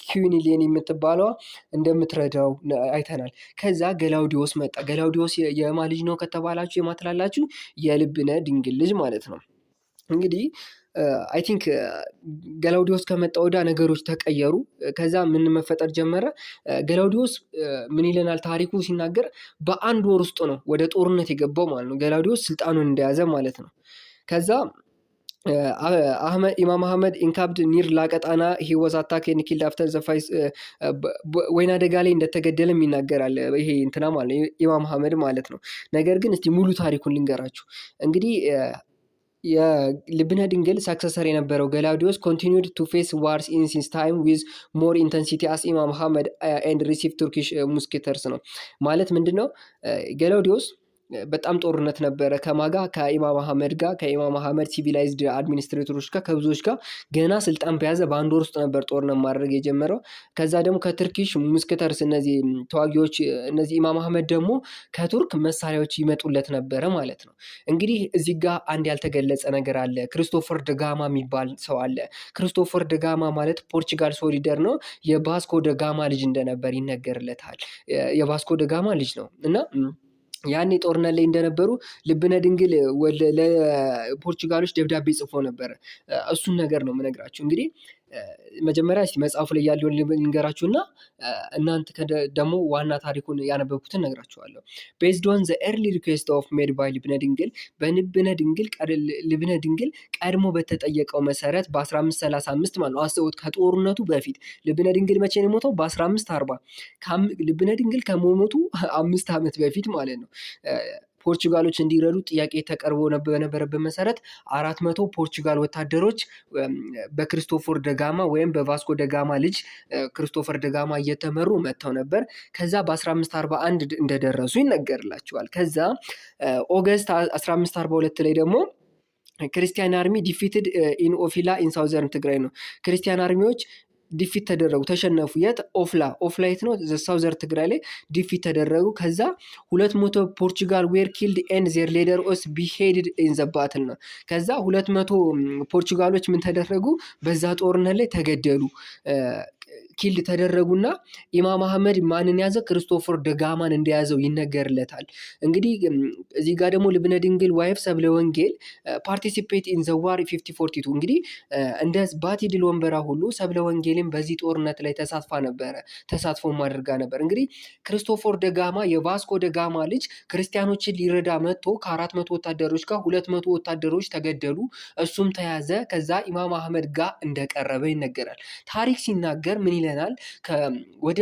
A: Queen እሌኒ የምትባለዋ እንደምትረዳው አይተናል። ከዛ ገላውዲዮስ መጣ። ገላውዲዮስ የማ ልጅ ነው ከተባላችሁ የማ ትላላችሁ? የልብነ ድንግል ልጅ ማለት ነው። እንግዲህ I think ገላውዲዮስ ከመጣ ወዲያ ነገሮች ተቀየሩ። ከዛ ምን መፈጠር ጀመረ? ገላውዲዮስ ምን ይለናል ታሪኩ ሲናገር፣ በአንድ ወር ውስጥ ነው ወደ ጦርነት የገባው ማለት ነው። ገላውዲዮስ ስልጣኑን እንደያዘ ማለት ነው። ከዛ ኢማም አህመድ encamped near ላቀጣና he was attacked and killed after the fight። ወይና ደጋ ላይ እንደተገደለም ይናገራል። ይሄ እንትና ማለት ነው፣ ኢማም አህመድ ማለት ነው። ነገር ግን እስቲ ሙሉ ታሪኩን ልንገራችሁ። እንግዲህ የልብነ ድንግል successor የነበረው ገላውዲዮስ continued to face wars in his time with more intensity as ኢማም አህመድ and receive Turkish musketeers ነው። ማለት ምንድን ነው? ገላውዲዮስ በጣም ጦርነት ነበረ። ከማጋ? ከኢማም አህመድ ጋር፣ ከኢማም አህመድ civilized administrator ኦች ጋር፣ ከብዙዎች ጋር። ገና ስልጣን በያዘ በአንድ ወር ውስጥ ነበር ጦርነት ማድረግ የጀመረው። ከዛ ደግሞ ከ Turkish musketeers እነዚህ ተዋጊዎች፣ እነዚህ ኢማም አህመድ ደግሞ ከቱርክ መሳሪያዎች ይመጡለት ነበረ ማለት ነው። እንግዲህ እዚህ ጋር አንድ ያልተገለጸ ነገር አለ። ክርስቶፈር ደጋማ የሚባል ሰው አለ። ክርስቶፈር ደጋማ ማለት ፖርቹጋል soldier ነው። የቫስኮ ደጋማ ልጅ እንደነበር ይነገርለታል። የቫስኮ ደጋማ ልጅ ነው እና ያኔ ጦርነት ላይ እንደነበሩ ልብነ ድንግል ለፖርቹጋሎች ደብዳቤ ጽፎ ነበረ። እሱን ነገር ነው የምነግራችሁ። እንግዲህ መጀመሪያ እስቲ መጽሐፉ ላይ ያለውን ልንገራችሁና እናንተ ደግሞ ዋና ታሪኩን ያነበብኩትን እነግራችኋለሁ። Based on the early request of made by ልብነ ድንግል፣ በልብነ ድንግል፣ ልብነ ድንግል ቀድሞ በተጠየቀው መሰረት በ1535 ማለት ነው። አስቡት፣ ከጦርነቱ በፊት። ልብነ ድንግል መቼ ነው የሞተው? በ1540። ልብነ ድንግል ከመሞቱ 5 ዓመት በፊት ማለት ነው። ፖርቹጋሎች እንዲረዱ ጥያቄ ተቀርቦ በነበረበት መሰረት 400 ፖርቹጋል ወታደሮች በክሪስቶፈር ደጋማ ወይም በቫስኮ ደጋማ ልጅ ክርስቶፈር ደጋማ እየተመሩ መጥተው ነበር። ከዛ በ1541 እንደደረሱ ይነገርላቸዋል። ከዛ August 1542 ላይ ደግሞ Christian army defeated in ኦፍላ in southern ትግራይ ነው። Christian army ዎች defeat ተደረጉ፣ ተሸነፉ። የት? ኦፍላ። ኦፍላ የት ነው? Southern ትግራይ ላይ defeat ተደረጉ። ከዛ 200 ፖርቹጋል were killed and their leader was beheaded in the battle ነው። ከዛ 200 ፖርቹጋሎች ምን ተደረጉ? በዛ ጦርነት ላይ ተገደሉ። Killed ተደረጉና ኢማም አህመድ ማንን ያዘ? ክርስቶፈር ደጋማን እንደያዘው ይነገርለታል። እንግዲህ እዚህ ጋር ደግሞ ልብነ ድንግል wife ሰብለ ወንጌል participate in the war 1542። እንግዲህ እንደ ባቲ ድል ወንበራ ሁሉ ሰብለ ወንጌልም በዚህ ጦርነት ላይ ተሳትፋ ነበረ፣ ተሳትፎም አድርጋ ነበር። እንግዲህ ክርስቶፎር ደጋማ የቫስኮ ደጋማ ልጅ ክርስቲያኖችን ሊረዳ መጥቶ ከ400 ወታደሮች ጋር 200 ወታደሮች ተገደሉ። እሱም ተያዘ። ከዛ ኢማም አህመድ ጋር እንደቀረበ ይነገራል። ታሪክ ሲናገር ምን ይለናል? ወደ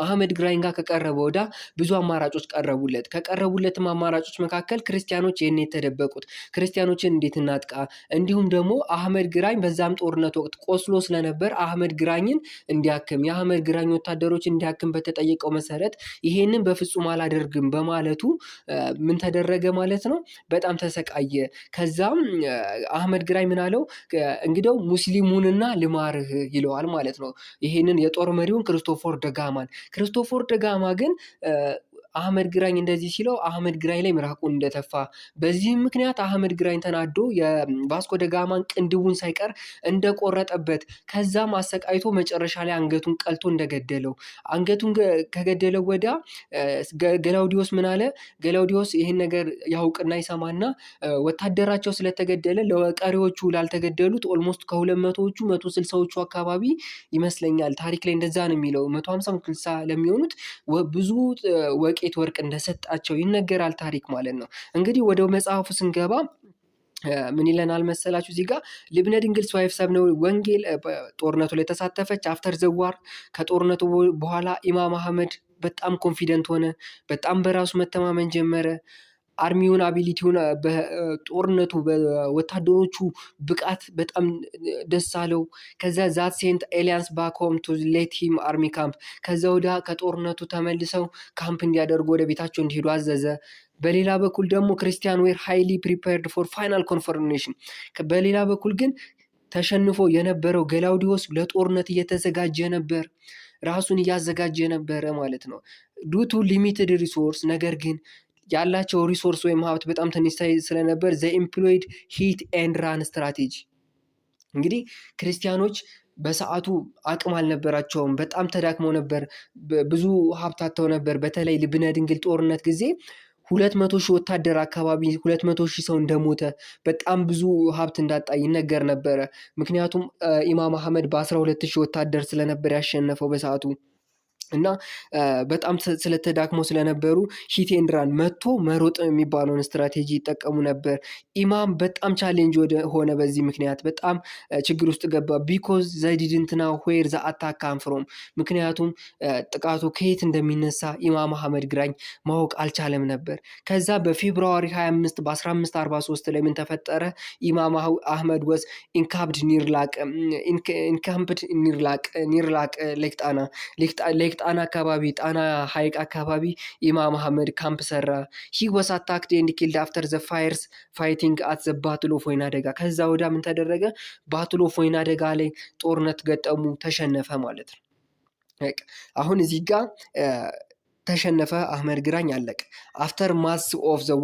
A: አህመድ ግራኝ ጋር ከቀረበ ወዳ ብዙ አማራጮች ቀረቡለት። ከቀረቡለትም አማራጮች መካከል ክርስቲያኖች የት ነው የተደበቁት፣ ክርስቲያኖችን እንዴት እናጥቃ፣ እንዲሁም ደግሞ አህመድ ግራኝ በዛም ጦርነት ወቅት ቆስሎ ስለነበር አህመድ ግራኝን እንዲያክም፣ የአህመድ ግራኝ ወታደሮች እንዲያክም በተጠየቀው መሰረት ይሄንን በፍጹም አላደርግም በማለቱ ምን ተደረገ ማለት ነው? በጣም ተሰቃየ። ከዛም አህመድ ግራኝ ምን አለው? እንግዲያው ሙስሊሙንና ልማርህ ይለዋል ማለት ነው። ይሄንን የጦር መሪውን ክርስቶፎር ደጋማን። ክርስቶፎር ደጋማ ግን አህመድ ግራኝ እንደዚህ ሲለው አህመድ ግራኝ ላይ ምራቁን እንደተፋ፣ በዚህም ምክንያት አህመድ ግራኝ ተናዶ የቫስኮ ደጋማን ቅንድቡን ሳይቀር እንደቆረጠበት፣ ከዛም አሰቃይቶ መጨረሻ ላይ አንገቱን ቀልቶ እንደገደለው፣ አንገቱን ከገደለው ወዲያ ገላውዲዮስ ምን አለ? ገላውዲዮስ ይህን ነገር ያውቅና ይሰማና ወታደራቸው ስለተገደለ ለቀሪዎቹ ላልተገደሉት almost ከ200ዎቹ 160ዎቹ አካባቢ ይመስለኛል፣ ታሪክ ላይ እንደዛ ነው የሚለው፣ 150 60 ለሚሆኑት ብዙ ወቄት ወርቅ እንደሰጣቸው ይነገራል ታሪክ ማለት ነው። እንግዲህ ወደ መጽሐፉ ስንገባ ምን ይለናል መሰላችሁ? እዚህ ጋር ልብነ ድንግል wife ሰብለ ወንጌል ጦርነቱ ላይ ተሳተፈች። After the war፣ ከጦርነቱ በኋላ ኢማም አህመድ በጣም confident ሆነ። በጣም በራሱ መተማመን ጀመረ። Army ውን ability ውን በጦርነቱ በወታደሮቹ ብቃት በጣም ደስ አለው። ከዛ that sent allies back home to let him army camp። ከዛ ወዲያ ከጦርነቱ ተመልሰው ካምፕ እንዲያደርጉ ወደ ቤታቸው እንዲሄዱ አዘዘ። በሌላ በኩል ደግሞ Christian were highly prepared for final confrontation። በሌላ በኩል ግን ተሸንፎ የነበረው ገላውዲዮስ ለጦርነት እየተዘጋጀ ነበር። ራሱን እያዘጋጀ ነበረ ማለት ነው። Due to limited resource፣ ነገር ግን ያላቸው resource ወይም ሀብት በጣም ትንሽ ስለነበር they employed hit and run strategy። እንግዲህ ክርስቲያኖች በሰዓቱ አቅም አልነበራቸውም። በጣም ተዳክመው ነበር። ብዙ ሀብት አጥተው ነበር። በተለይ ልብነ ድንግል ጦርነት ጊዜ 200,000 ወታደር አካባቢ፣ 200,000 ሰው እንደሞተ፣ በጣም ብዙ ሀብት እንዳጣ ይነገር ነበረ። ምክንያቱም ኢማም አህመድ በ12,000 ወታደር ስለነበር ያሸነፈው በሰዓቱ እና በጣም ስለተዳክመው ስለነበሩ hit and run፣ መቶ መሮጥ የሚባለውን ስትራቴጂ ይጠቀሙ ነበር። ኢማም በጣም challenge ወደ ሆነ፣ በዚህ ምክንያት በጣም ችግር ውስጥ ገባ። Because they didn't know where the attack came from፣ ምክንያቱም ጥቃቱ ከየት እንደሚነሳ ኢማም አህመድ ግራኝ ማወቅ አልቻለም ነበር። ከዛ በ February 25 በ1543 ላይ ምን ተፈጠረ? ኢማም አህመድ was encamped near Lake encamped near Lake Lake ጣና፣ Lake ጣና አካባቢ፣ ጣና ሐይቅ አካባቢ ኢማም አህመድ ካምፕ ሰራ። He was attacked and killed after the fierce fighting at the Battle of ወይና ደጋ። ከዛ ወዲያ ምን ተደረገ? Battle of ወይና ደጋ ላይ ጦርነት ገጠሙ፣ ተሸነፈ ማለት ነው። አሁን እዚህ ጋር ተሸነፈ አህመድ ግራኝ፣ አለቀ። Aftermath of the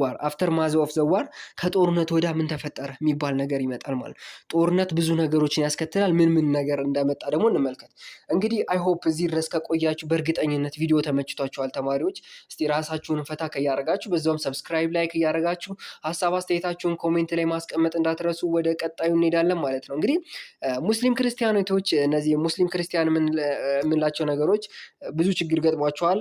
A: war፣ ከጦርነት ወዲያ ምን ተፈጠረ የሚባል ነገር ይመጣል ማለት ነው። ጦርነት ብዙ ነገሮችን ያስከትላል። ምን ምን ነገር እንደመጣ ደግሞ እንመልከት። እንግዲህ I hope እዚህ ድረስ ከቆያችሁ በእርግጠኝነት ቪዲዮ ተመችቷችኋል ተማሪዎች። እስቲ ራሳችሁን ፈታ ከያደረጋችሁ በዛውም subscribe፣ like እያደረጋችሁ ሀሳብ አስተያየታችሁን comment ላይ ማስቀመጥ እንዳትረሱ። ወደ ቀጣዩ እንሄዳለን ማለት ነው። እንግዲህ ሙስሊም ክርስቲያኖች፣ እነዚህ ሙስሊም ክርስቲያን የምንላቸው ነገሮች ብዙ ችግር ገጥሟቸዋል።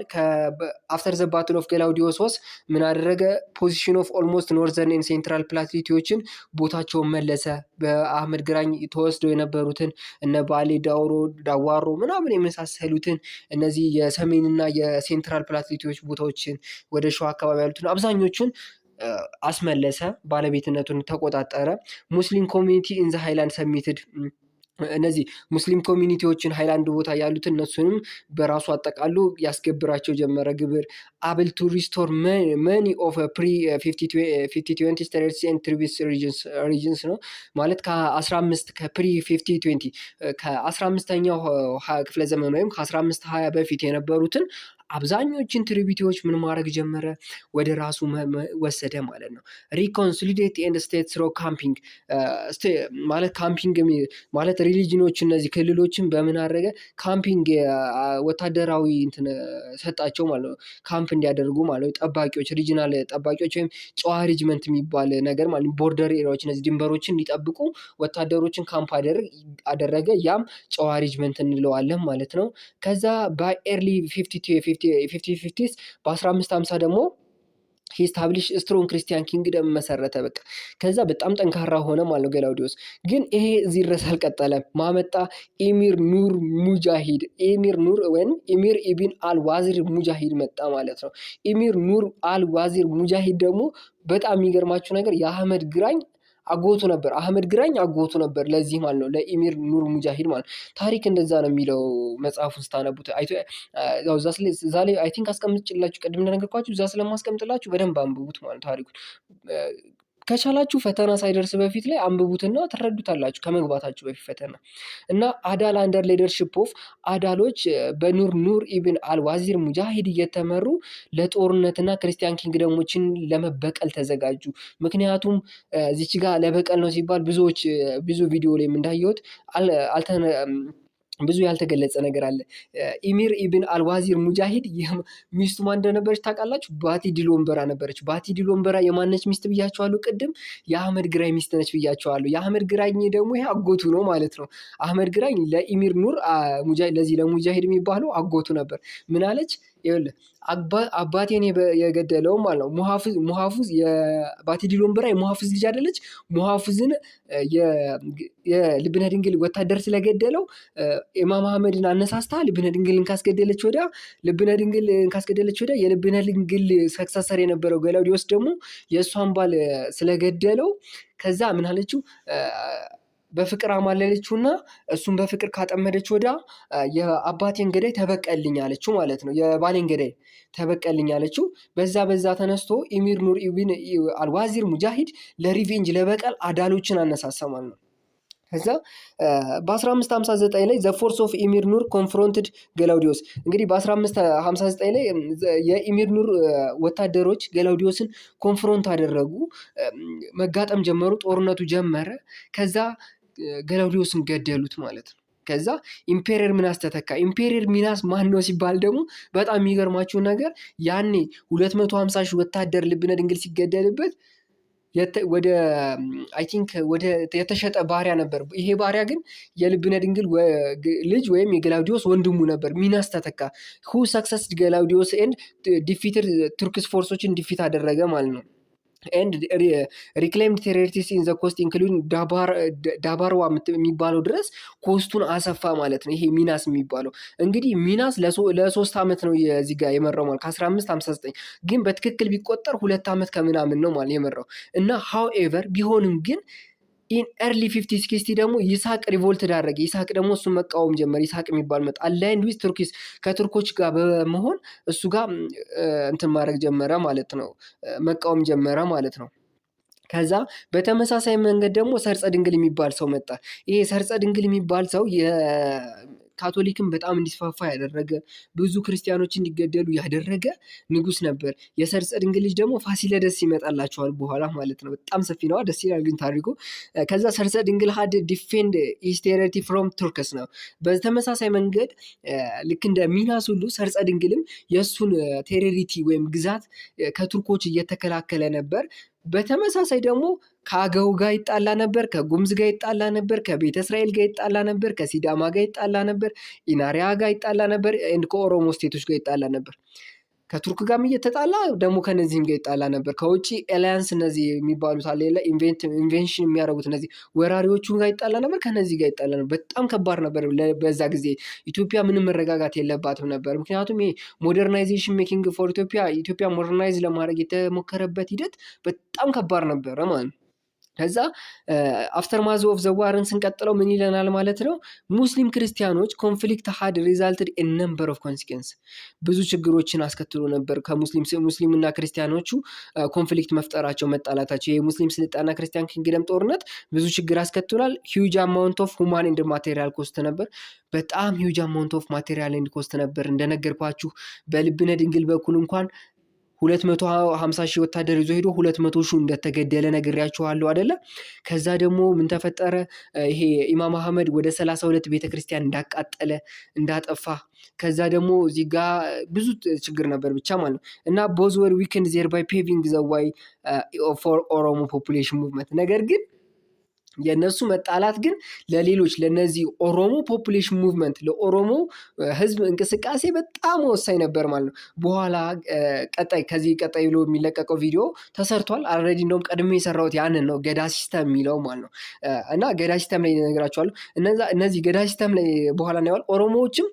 A: After the Battle of ገላውዲዮስ was ምን አደረገ? Possession of almost northern and central plateau ዎችን ቦታቸውን መለሰ። በአህመድ ግራኝ ተወስደው የነበሩትን እነ ባሌ፣ ዳውሮ፣ ዳዋሮ ምናምን የመሳሰሉትን እነዚህ የሰሜንና የ central plateau ዎች ቦታዎችን ወደ ሸዋ አካባቢ ያሉትን አብዛኞቹን አስመለሰ። ባለቤትነቱን ተቆጣጠረ። Muslim community in the highland submitted። እነዚህ ሙስሊም community ዎችን ሃይላንድ ቦታ ያሉትን እነሱንም በራሱ አጠቃሎ ያስገብራቸው ጀመረ ግብር። Able to restore many of pre 1520 states and tribes regions ነው ማለት ከ15 ከ pre 1520፣ ከ15ኛው ክፍለ ዘመን ወይም ከ1520 በፊት የነበሩትን አብዛኞችን tributary ዎች ምን ማድረግ ጀመረ? ወደ ራሱ ወሰደ ማለት ነው። Reconsolidate and state through camping ማለት camping ማለት region ኦች እነዚህ ክልሎችን በምን አደረገ? Camping ወታደራዊ እንትን ሰጣቸው ማለት ነው። ካምፕ እንዲያደርጉ ማለት ነው። ጠባቂዎች፣ regional ጠባቂዎች ወይም ጨዋ regiment የሚባል ነገር ማለት border area ዎች እነዚህ ድንበሮችን እንዲጠብቁ ወታደሮችን ካምፕ አደረገ። ያም ጨዋ regiment እንለዋለን ማለት ነው። ከዛ በ early 1550s፣ በ1550 ደግሞ establish strong Christian kingdom መሰረተ። በቃ ከዛ በጣም ጠንካራ ሆነ ማለት ነው ገላውዲዮስ። ግን ይሄ እዚህ ድረስ አልቀጠለም። ማመጣ ኤሚር ኑር ሙጃሂድ፣ ኤሚር ኑር ወይም ኤሚር ኢብን አልዋዚር ሙጃሂድ መጣ ማለት ነው። ኤሚር ኑር አልዋዚር ሙጃሂድ ደግሞ በጣም የሚገርማችሁ ነገር የአህመድ ግራኝ አጎቱ ነበር። አህመድ ግራኝ አጎቱ ነበር። ለዚህ ማለት ነው ለኢሚር ኑር ሙጃሂድ ማለት ታሪክ እንደዛ ነው የሚለው መጽሐፉን ስታነቡት። ያው እዛ ላይ I think አስቀምጥላችሁ፣ ቅድም እንደነገርኳችሁ እዛ ስለማስቀምጥላችሁ በደንብ አንብቡት ማለት ታሪኩን። ከቻላችሁ ፈተና ሳይደርስ በፊት ላይ አንብቡትና ትረዱታላችሁ ከመግባታችሁ በፊት ፈተና። እና አዳል under leadership of አዳሎች በኑር ኑር ኢብን አልዋዚር ሙጃሂድ እየተመሩ ለጦርነትና Christian kingdom ኦችን ለመበቀል ተዘጋጁ። ምክንያቱም እዚች ጋር ለበቀል ነው ሲባል ብዙዎች ብዙ ቪዲዮ ላይም እንዳየሁት ብዙ ያልተገለጸ ነገር አለ። ኢሚር ኢብን አልዋዚር ሙጃሂድ ሚስቱ ማን እንደነበረች ታውቃላችሁ? ባቲ ድል ወንበራ ነበረች። ባቲ ድል ወንበራ የማነች ሚስት ብያቸዋለሁ ቅድም? የአህመድ ግራኝ ሚስት ነች ብያቸዋለሁ። የአህመድ ግራኝ ደግሞ ይሄ አጎቱ ነው ማለት ነው። አህመድ ግራኝ ለኢሚር ኑር ለዚህ ለሙጃሂድ የሚባለው አጎቱ ነበር። ምን አለች? ይኸውልህ፣ አባቴን የገደለው ማለት ነው ሙሐፍዝ፣ ሙሐፍዝ የባቲ ድል ወንበራ የሙሐፍዝ ልጅ አይደለች? ሙሐፍዝን የልብነ ድንግል ወታደር ስለገደለው ኢማም አህመድን አነሳስታ ልብነ ድንግልን ካስገደለች ወዲያ የልብነ ድንግል successor የነበረው ገላውዲዮስ ደግሞ የእሷን ባል ስለገደለው ከዛ ምን አለችው? በፍቅር አማለለችውና እሱን በፍቅር ካጠመደች ወዲያ የአባቴን ገዳይ ተበቀልኝ አለችው ማለት ነው። የባሌን ገዳይ ተበቀልኝ አለችው። በዛ ተነስቶ ኢሚር ኑር ኢብን አልዋዚር ሙጃሂድ ለ revenge፣ ለበቀል አዳሎችን አነሳሳ ማለት ነው። ከዛ በ1559 ላይ the force of ኢሚር ኑር confronted ገላውዲዮስ። እንግዲህ በ1559 ላይ የኢሚር ኑር ወታደሮች ገላውዲዮስን confront አደረጉ፣ መጋጠም ጀመሩ፣ ጦርነቱ ጀመረ። ከዛ ገላውዲዮስን ገደሉት ማለት ነው። ከዛ emperor ሚናስ ተተካ። Emperor ሚናስ ማን ነው ሲባል ደግሞ በጣም የሚገርማችሁ ነገር ያኔ 250 ሺህ ወታደር ልብነ ድንግል ሲገደልበት ወደ I think ወደ የተሸጠ ባሪያ ነበር። ይሄ ባሪያ ግን የልብነ ድንግል ልጅ ወይም የገላውዲዮስ ወንድሙ ነበር። ሚናስ ተተካ። Who succeeded ገላውዲዮስ and defeated Turks force ኦችን defeat አደረገ ማለት ነው። And reclaimed territories in the coast including ዳባርዋ የሚባለው ድረስ coast ኡን አሰፋ ማለት ነው። ይሄ ሚናስ የሚባለው እንግዲህ ሚናስ ለ3 ዓመት ነው የዚህ ጋር የመራው ማለት ከ1559፣ ግን በትክክል ቢቆጠር 2 ዓመት ከምናምን ነው ማለት የመራው። እና however ቢሆንም ግን in early 1560 ደግሞ ይስሐቅ revolt አደረገ። ይስሐቅ ደግሞ እሱን መቃወም ጀመር። ይስሐቅ የሚባል መጣ። Aligned with Turks፣ ከቱርኮች ጋር በመሆን እሱ ጋር እንትን ማድረግ ጀመረ ማለት ነው። መቃወም ጀመረ ማለት ነው። ከዛ በተመሳሳይ መንገድ ደግሞ ሰርጸ ድንግል የሚባል ሰው መጣ። ይሄ ሰርጸ ድንግል የሚባል ሰው የካቶሊክን በጣም እንዲስፋፋ ያደረገ፣ ብዙ ክርስቲያኖች እንዲገደሉ ያደረገ ንጉስ ነበር። የሰርጸ ድንግል ልጅ ደግሞ ፋሲለደስ ይመጣላቸዋል በኋላ ማለት ነው። በጣም ሰፊ ነዋ፣ ደስ ይላል ግን ታሪኩ። ከዛ ሰርጸ ድንግል had defend his territory from Turks ነው። በተመሳሳይ መንገድ ልክ እንደ ሚናስ ሁሉ ሰርጸ ድንግልም የእሱን territory ወይም ግዛት ከቱርኮች እየተከላከለ ነበር። በተመሳሳይ ደግሞ ከአገው ጋር ይጣላ ነበር፣ ከጉምዝ ጋር ይጣላ ነበር፣ ከቤተ እስራኤል ጋር ይጣላ ነበር፣ ከሲዳማ ጋር ይጣላ ነበር፣ ኢናሪያ ጋር ይጣላ ነበር፣ ከኦሮሞ state ኦች ጋር ይጣላ ነበር። ከቱርክ ጋርም እየተጣላ ደግሞ ከነዚህም ጋር ይጣላ ነበር። ከውጭ aliens እነዚህ የሚባሉት አለ የለ invasion የሚያደርጉት እነዚህ ወራሪዎቹ ጋር ይጣላ ነበር፣ ከነዚህ ጋር ይጣላ ነበር። በጣም ከባድ ነበር። በዛ ጊዜ ኢትዮጵያ ምንም መረጋጋት የለባትም ነበር። ምክንያቱም ይሄ modernization making for ኢትዮጵያ፣ ኢትዮጵያ modernize ለማድረግ የተሞከረበት ሂደት በጣም ከባድ ነበረ ማለት ነው። ከዛ aftermath of the war ን ስንቀጥለው ምን ይለናል ማለት ነው? ሙስሊም ክርስቲያኖች conflict had resulted in number of consequence፣ ብዙ ችግሮችን አስከትሎ ነበር። ከሙስሊም ሙስሊምና ክርስቲያኖቹ conflict መፍጠራቸው፣ መጣላታቸው፣ የሙስሊም ስልጣንና Christian kingdom ጦርነት ብዙ ችግር አስከትሏል። Huge amount of human and material cost ነበር። በጣም huge amount of material and cost ነበር። እንደነገርኳችሁ በልብነ ድንግል በኩል እንኳን 250,000 ወታደር ይዞ ሄዶ 200,000 እንደተገደለ ነግሬያችኋለሁ አይደለ? ከዛ ደግሞ ምን ተፈጠረ? ይሄ ኢማም አህመድ ወደ 32 ቤተክርስቲያን እንዳቃጠለ፣ እንዳጠፋ፣ ከዛ ደግሞ እዚህ ጋ ብዙ ችግር ነበር ብቻ ማለት ነው። እና both were weakened, thereby paving the way for Oromo population movement። ነገር ግን የእነሱ መጣላት ግን ለሌሎች ለነዚህ Oromo population movement፣ ለኦሮሞ ህዝብ እንቅስቃሴ በጣም ወሳኝ ነበር ማለት ነው። በኋላ ቀጣይ ከዚህ ቀጣይ ብሎ የሚለቀቀው ቪዲዮ ተሰርቷል። Already እንደውም ቀድሜ የሰራሁት ያንን ነው፣ ገዳ system የሚለው ማለት ነው። እና ገዳ system ላይ እነግራችኋለሁ። እነዚህ ገዳ system ላይ በኋላ እናየዋል። ኦሮሞዎችም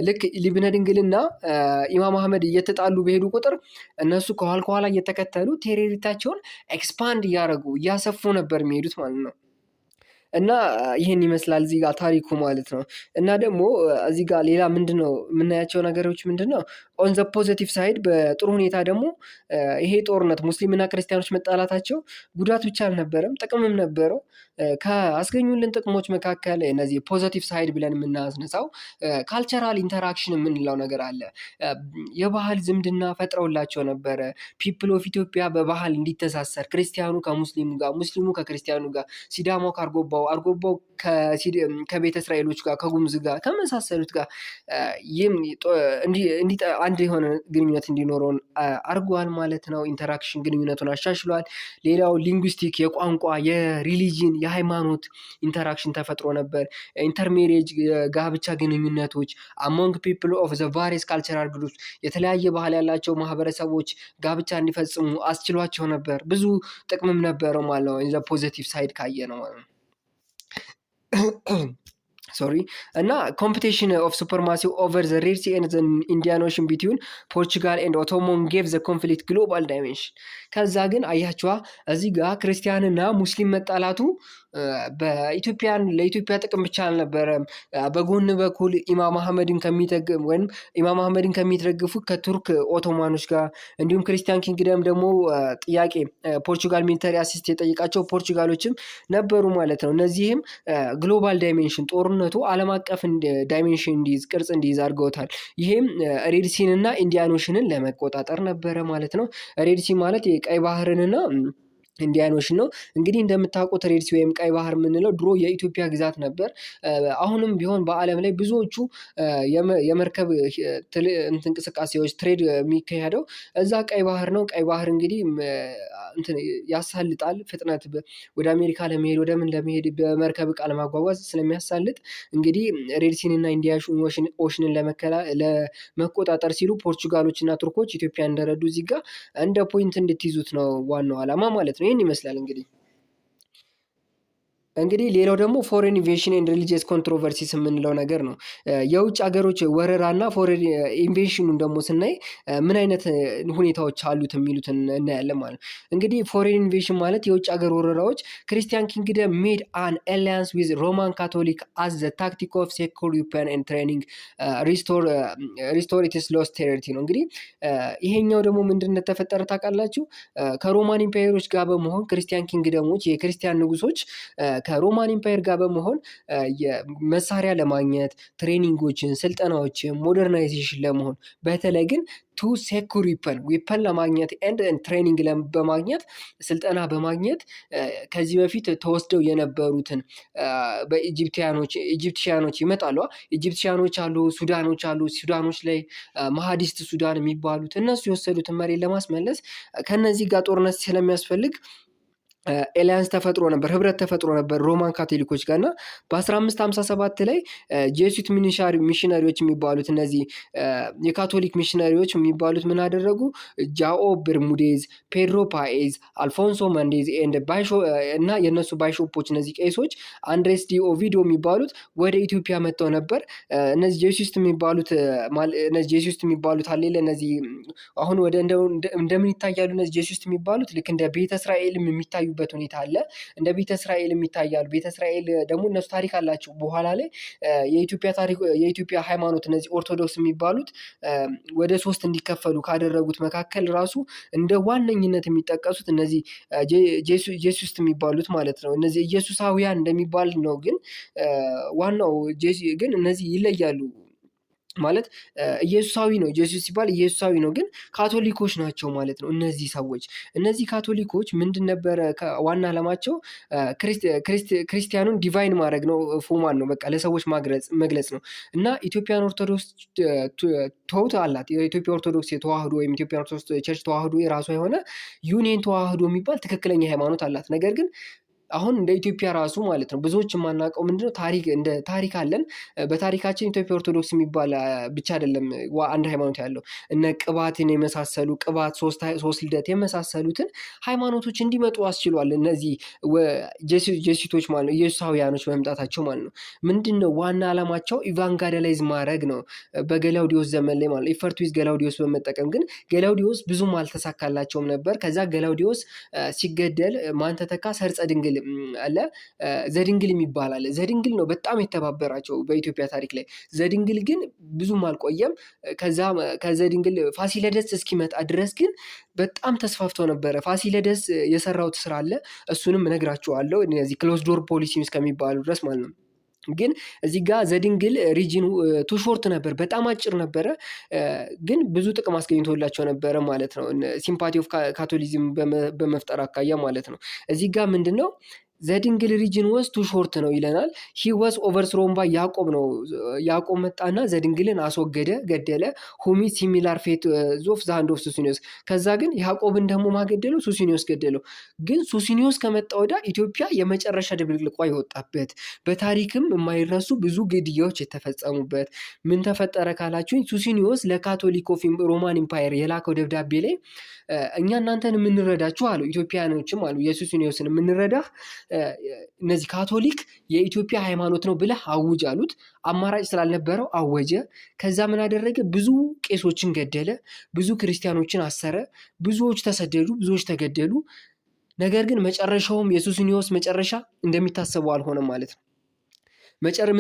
A: ልክ ልብነ ድንግልና ኢማም አህመድ እየተጣሉ በሄዱ ቁጥር እነሱ ከኋላ ከኋላ እየተከተሉ territory ያቸውን expand እያደረጉ፣ እያሰፉ ነበር የሚሄዱት ማለት ነው። እና ይህን ይመስላል እዚህ ጋር ታሪኩ ማለት ነው። እና ደግሞ እዚህ ጋር ሌላ ምንድነው የምናያቸው ነገሮች ምንድነው? On the positive side፣ በጥሩ ሁኔታ ደግሞ ይሄ ጦርነት ሙስሊምና ክርስቲያኖች መጣላታቸው ጉዳት ብቻ አልነበረም፣ ጥቅምም ነበረው። ከአስገኙልን ጥቅሞች መካከል እነዚህ positive side ብለን የምናስነሳው cultural interaction የምንለው ነገር አለ። የባህል ዝምድና ፈጥረውላቸው ነበረ። People of Ethiopia በባህል እንዲተሳሰር ክርስቲያኑ ከሙስሊሙ ጋር፣ ሙስሊሙ ከክርስቲያኑ ጋር፣ ሲዳማው ከአርጎባው፣ አርጎባው ከቤተ እስራኤሎች ጋር፣ ከጉምዝ ጋር፣ ከመሳሰሉት ጋር ይህም አንድ የሆነ ግንኙነት እንዲኖረውን አድርጓል ማለት ነው። Interaction ግንኙነቱን አሻሽሏል። ሌላው linguistic የቋንቋ፣ የ religion፣ የሃይማኖት interaction ተፈጥሮ ነበር። Intermarriage ጋብቻ ግንኙነቶች among people of the various cultural groups፣ የተለያየ ባህል ያላቸው ማህበረሰቦች ጋብቻ እንዲፈጽሙ አስችሏቸው ነበር። ብዙ ጥቅምም ነበረው ማለት ነው። The positive side ካየነው ማለት ነው። Sorry። እና competition of supremacy over the Red Sea and the Indian Ocean between Portugal and Ottoman gave the conflict global dimension። ከዛ ግን አያችኋ እዚህ ጋር ክርስቲያንና ሙስሊም መጣላቱ በኢትዮጵያን ለኢትዮጵያ ጥቅም ብቻ አልነበረም። በጎን በኩል ኢማም አህመድን ከሚጠግም ወይም ኢማም አህመድን ከሚደግፉ ከቱርክ ኦቶማኖች ጋር፣ እንዲሁም Christian kingdom ደግሞ ጥያቄ ፖርቹጋል military assist የጠየቃቸው ፖርቹጋሎችም ነበሩ ማለት ነው። እነዚህም global dimension፣ ጦርነቱ ዓለም አቀፍ dimension እንዲይዝ፣ ቅርጽ እንዲይዝ አድርገውታል። ይሄም Red Sea ን እና Indian Ocean ን ለመቆጣጠር ነበረ ማለት ነው። Red Sea ማለት የቀይ ባህርንና Indian Ocean ነው። እንግዲህ እንደምታውቁት Red Sea ወይም ቀይ ባህር የምንለው ድሮ የኢትዮጵያ ግዛት ነበር። አሁንም ቢሆን በዓለም ላይ ብዙዎቹ የመርከብ እንቅስቃሴዎች፣ trade የሚካሄደው እዛ ቀይ ባህር ነው። ቀይ ባህር እንግዲህ እንትን ያሳልጣል፣ ፍጥነት ወደ አሜሪካ ለመሄድ፣ ወደ ምን ለመሄድ፣ በመርከብ እቃ ለማጓጓዝ ስለሚያሳልጥ እንግዲህ Red Sea ን እና Indian Ocean ን ለመቆጣጠር ሲሉ ፖርቹጋሎች እና ቱርኮች ኢትዮጵያ እንደረዱ እዚህ ጋር እንደ point እንድትይዙት ነው ዋናው ዓላማ ማለት ነው። ይህን ይመስላል እንግዲህ። እንግዲህ ሌላው ደግሞ foreign invasion and religious controversies የምንለው ነገር ነው። የውጭ ሀገሮች ወረራና foreign invasion ኑን ደግሞ ስናይ ምን አይነት ሁኔታዎች አሉት የሚሉትን እናያለን ማለት ነው። እንግዲህ foreign invasion ማለት የውጭ ሀገር ወረራዎች። Christian kingdom made an alliance with Roman Catholic as the tactic of secure weapon and training, restore its lost territory ነው። እንግዲህ ይሄኛው ደግሞ ምንድን እንደተፈጠረ ታውቃላችሁ? ከ Roman Empire ኦች ጋር በመሆን Christian kingdom ኦች፣ የክርስቲያን ንጉሶች ከ Roman Empire ጋር በመሆን መሳሪያ ለማግኘት፣ training ኦችን፣ ስልጠናዎችን፣ modernization ለመሆን፣ በተለይ ግን to secure weapon፣ weapon ለማግኘት and training በማግኘት፣ ስልጠና በማግኘት ከዚህ በፊት ተወስደው የነበሩትን በ Egyptian ኦች፣ Egyptian ኦች ይመጣሉ። Egyptian ኦች አሉ፣ ሱዳኖች አሉ። ሱዳኖች ላይ ማሃዲስት ሱዳን የሚባሉት እነሱ የወሰዱትን መሬት ለማስመለስ ከነዚህ ጋር ጦርነት ስለሚያስፈልግ alliance ተፈጥሮ ነበር፣ ህብረት ተፈጥሮ ነበር ሮማን ካቶሊኮች ጋር። እና በ1557 ላይ Jesuit ሚሽነሪዎች የሚባሉት፣ እነዚህ የካቶሊክ ሚሽነሪዎች የሚባሉት ምን አደረጉ? ጃኦ በርሙዴዝ፣ ፔድሮ ፓኤዝ፣ አልፎንሶ መንዴዝ and እና የእነሱ bishop ኦች፣ እነዚህ ቄሶች አንድሬስ ዲ ኦቪዶ የሚባሉት ወደ ኢትዮጵያ መጥተው ነበር። እነዚህ Jesuit የሚባሉት አለ፣ እነዚህ አሁን ወደ እንደምን ይታያሉ? እነዚህ Jesuit የሚባሉት ልክ እንደ ቤተ እስራኤልም የሚታዩበት የሚታዩበት ሁኔታ አለ። እንደ ቤተ እስራኤልም ይታያሉ። ቤተ እስራኤል ደግሞ እነሱ ታሪክ አላቸው። በኋላ ላይ የኢትዮጵያ ታሪክ፣ የኢትዮጵያ ሃይማኖት እነዚህ ኦርቶዶክስ የሚባሉት ወደ ሶስት እንዲከፈሉ ካደረጉት መካከል ራሱ እንደ ዋነኝነት የሚጠቀሱት እነዚህ Jesuit የሚባሉት ማለት ነው። እነዚህ ኢየሱሳውያን እንደሚባል ነው። ግን ዋናው ግን እነዚህ ይለያሉ። ማለት ኢየሱሳዊ ነው። Jesuit ሲባል ኢየሱሳዊ ነው፣ ግን ካቶሊኮች ናቸው ማለት ነው። እነዚህ ሰዎች፣ እነዚህ ካቶሊኮች ምንድን ነበረ ዋና ዓላማቸው? ክርስቲያኑን divine ማድረግ ነው። ፎማን ነው፣ በቃ ለሰዎች መግለጽ ነው። እና Ethiopian Orthodox thought አላት። የኢትዮጵያ ኦርቶዶክስ የተዋህዶ ወይም ኢትዮጵያ Orthodox Church ተዋህዶ የራሷ የሆነ ዩኒየን ተዋህዶ የሚባል ትክክለኛ ሃይማኖት አላት። ነገር ግን አሁን እንደ ኢትዮጵያ ራሱ ማለት ነው ብዙዎች የማናውቀው ምንድነው፣ ታሪክ እንደ ታሪክ አለን። በታሪካችን ኢትዮጵያ ኦርቶዶክስ የሚባል ብቻ አይደለም አንድ ሃይማኖት ያለው። እነ ቅባትን የመሳሰሉ፣ ቅባት፣ ሶስት ልደት የመሳሰሉትን ሃይማኖቶች እንዲመጡ አስችሏል። እነዚህ Jesuit ኦች ማለት ነው፣ ኢየሱሳውያኖች መምጣታቸው ማለት ነው። ምንድን ነው ዋና ዓላማቸው? Evangelize ማድረግ ነው በገላውዲዮስ ዘመን ላይ ማለት ነው። Effort with ገላውዲዮስ በመጠቀም ግን ገላውዲዮስ ብዙም አልተሳካላቸውም ነበር። ከዛ ገላውዲዮስ ሲገደል ማን ተተካ? ሰርጸ ድንግል አለ፣ ዘድንግል የሚባል አለ። ዘድንግል ነው በጣም የተባበራቸው በኢትዮጵያ ታሪክ ላይ። ዘድንግል ግን ብዙም አልቆየም። ከዛ ከዘድንግል ፋሲለደስ እስኪመጣ ድረስ ግን በጣም ተስፋፍቶ ነበረ። ፋሲለደስ የሰራው ስራ አለ፣ እሱንም እነግራችኋለሁ። እነዚህ closed door policy እስከሚባሉ ድረስ ማለት ነው። ግን እዚህ ጋር ዘድንግል reign ኑ too short ነበር፣ በጣም አጭር ነበረ። ግን ብዙ ጥቅም አስገኝቶላቸው ነበረ ማለት ነው። Sympathy of Catholicism በመፍጠር አኳያ ማለት ነው። እዚህ ጋር ምንድን ነው፣ ዘድንግል reign was too short ነው ይለናል። He was overthrown by ያዕቆብ ነው። ያዕቆብ መጣና ዘድንግልን አስወገደ፣ ገደለ። Who meet similar fate of the hand of ሱሲኒዮስ። ከዛ ግን ያዕቆብን ደግሞ ማን ገደለው? ሱሲኒዮስ ገደለው። ግን ሱሲኒዮስ ከመጣ ወዲያ ኢትዮጵያ የመጨረሻ ድብልቅልቋ የወጣበት፣ በታሪክም የማይረሱ ብዙ ግድያዎች የተፈጸሙበት ምን ተፈጠረ ካላችሁኝ፣ ሱሲኒዮስ ለ Catholic of Roman Empire የላከው ደብዳቤ ላይ እኛ እናንተን የምንረዳችሁ አሉ፣ ኢትዮጵያኖችም አሉ፣ የሱሲኒዮስን የምንረዳህ እነዚህ ካቶሊክ የኢትዮጵያ ሃይማኖት ነው ብለህ አውጅ አሉት። አማራጭ ስላልነበረው አወጀ። ከዛ ምን አደረገ? ብዙ ቄሶችን ገደለ፣ ብዙ ክርስቲያኖችን አሰረ፣ ብዙዎች ተሰደዱ፣ ብዙዎች ተገደሉ። ነገር ግን መጨረሻውም የሱሲኒዮስ መጨረሻ እንደሚታሰበው አልሆነም ማለት ነው።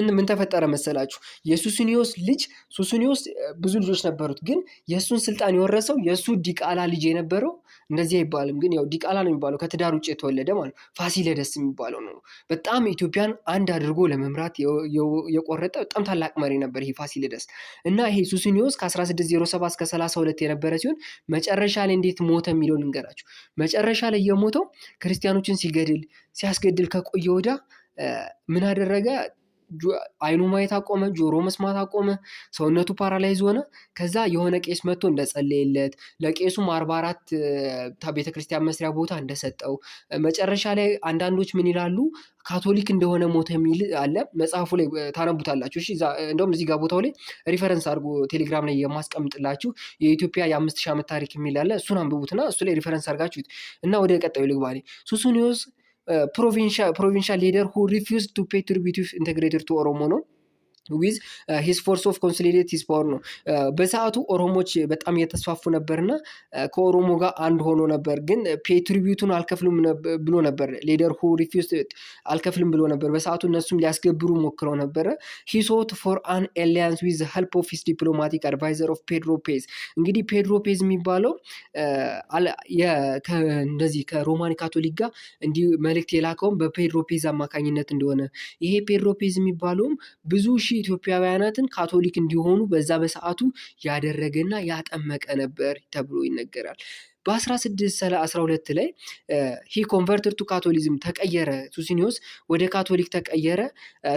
A: ምን ተፈጠረ መሰላችሁ? የሱስኒዮስ ልጅ፣ ሱስኒዮስ ብዙ ልጆች ነበሩት፣ ግን የእሱን ስልጣን የወረሰው የእሱ ዲቃላ ልጅ የነበረው፣ እንደዚህ አይባልም፣ ግን ያው ዲቃላ ነው የሚባለው፣ ከትዳር ውጭ የተወለደ ማለት ነው። ፋሲለደስ የሚባለው ነው። በጣም ኢትዮጵያን አንድ አድርጎ ለመምራት የቆረጠ በጣም ታላቅ መሪ ነበር ይሄ ፋሲለደስ። እና ይሄ ሱስኒዮስ ከ1607 እስከ 32 የነበረ ሲሆን መጨረሻ ላይ እንዴት ሞተ የሚለውን ልንገራችሁ። መጨረሻ ላይ የሞተው ክርስቲያኖችን ሲገድል ሲያስገድል ከቆየ ወዲያ ምን አደረገ? አይኑ ማየት አቆመ፣ ጆሮ መስማት አቆመ፣ ሰውነቱ paralyze ሆነ። ከዛ የሆነ ቄስ መጥቶ እንደጸለየለት፣ ለቄሱም 44 ቤተክርስቲያን መስሪያ ቦታ እንደሰጠው፣ መጨረሻ ላይ አንዳንዶች ምን ይላሉ፣ ካቶሊክ እንደሆነ ሞተ የሚል አለ። መጽሐፉ ላይ ታነቡታላችሁ። እሺ፣ እንደውም እዚህ ጋር ቦታው ላይ reference አድርጎ ቴሌግራም ላይ የማስቀምጥላችሁ የኢትዮጵያ የ5000 ዓመት ታሪክ የሚል አለ። እሱን አንብቡትና እሱ ላይ reference አድርጋችሁት እና ወደ ቀጣዩ ልግባ። ሱሱኒዮስ provincial leader who refused to pay tribute integrated to ኦሮሞ ነው with his force of consolidate his power ነው። በሰዓቱ ኦሮሞች በጣም እየተስፋፉ ነበርና ከኦሮሞ ጋር አንድ ሆኖ ነበር። ግን pay tribute ኡን አልከፍልም ብሎ ነበር። Leader who refuse አልከፍልም ብሎ ነበር። በሰዓቱ እነሱም ሊያስገብሩ ሞክረው ነበረ። He sought for an alliance with help of his diplomatic adviser of ፔድሮ ፔዝ። እንግዲህ ፔድሮ ፔዝ የሚባለው እንደዚህ ከ Roman Catholic ጋር እንዲህ መልእክት የላከውም በፔድሮ ፔዝ አማካኝነት እንደሆነ፣ ይሄ ፔድሮ ፔዝ የሚባለውም ብዙ ሺህ ኢትዮጵያውያናትን ካቶሊክ እንዲሆኑ በዛ በሰዓቱ ያደረገና ያጠመቀ ነበር ተብሎ ይነገራል። በ1612 ላይ he converted to Catholicism ተቀየረ። ሱሲኒዮስ ወደ ካቶሊክ ተቀየረ።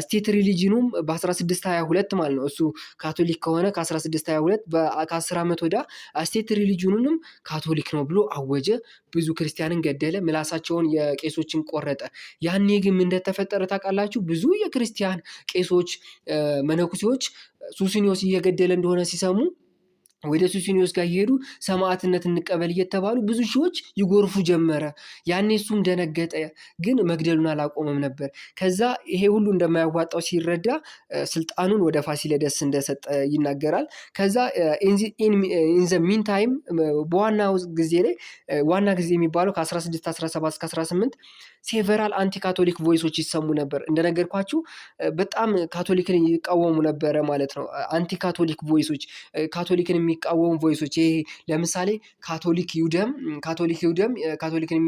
A: State religion ኑም በ1622 ማለት ነው። እሱ ካቶሊክ ከሆነ ከ1622 ከ10 ዓመት ወዲያ state religion ኑንም ካቶሊክ ነው ብሎ አወጀ። ብዙ ክርስቲያንን ገደለ፣ ምላሳቸውን የቄሶችን ቆረጠ። ያኔ ግን ምን እንደተፈጠረ ታውቃላችሁ? ብዙ የክርስቲያን ቄሶች፣ መነኩሴዎች ሱሲኒዮስ እየገደለ እንደሆነ ሲሰሙ ወደ ሱሲኒዮስ ጋር እየሄዱ ሰማዕትነት እንቀበል እየተባሉ ብዙ ሺዎች ይጎርፉ ጀመረ። ያኔ እሱም ደነገጠ፣ ግን መግደሉን አላቆመም ነበር። ከዛ ይሄ ሁሉ እንደማያዋጣው ሲረዳ ስልጣኑን ወደ ፋሲለደስ እንደሰጠ ይናገራል። ከዛ in the meantime በዋናው ጊዜ ላይ፣ ዋና ጊዜ የሚባለው ከ1617 እስከ 18፣ several anti Catholic voice ኦች ይሰሙ ነበር። እንደነገርኳችሁ በጣም ካቶሊክን ይቃወሙ ነበረ ማለት ነው። Anti Catholic voice ኦች፣ ካቶሊክን የሚቃወሙ voice ኦች፣ ይሄ ለምሳሌ ካቶሊክ ይውደም፣ ካቶሊክ ይውደም፣ ካቶሊክን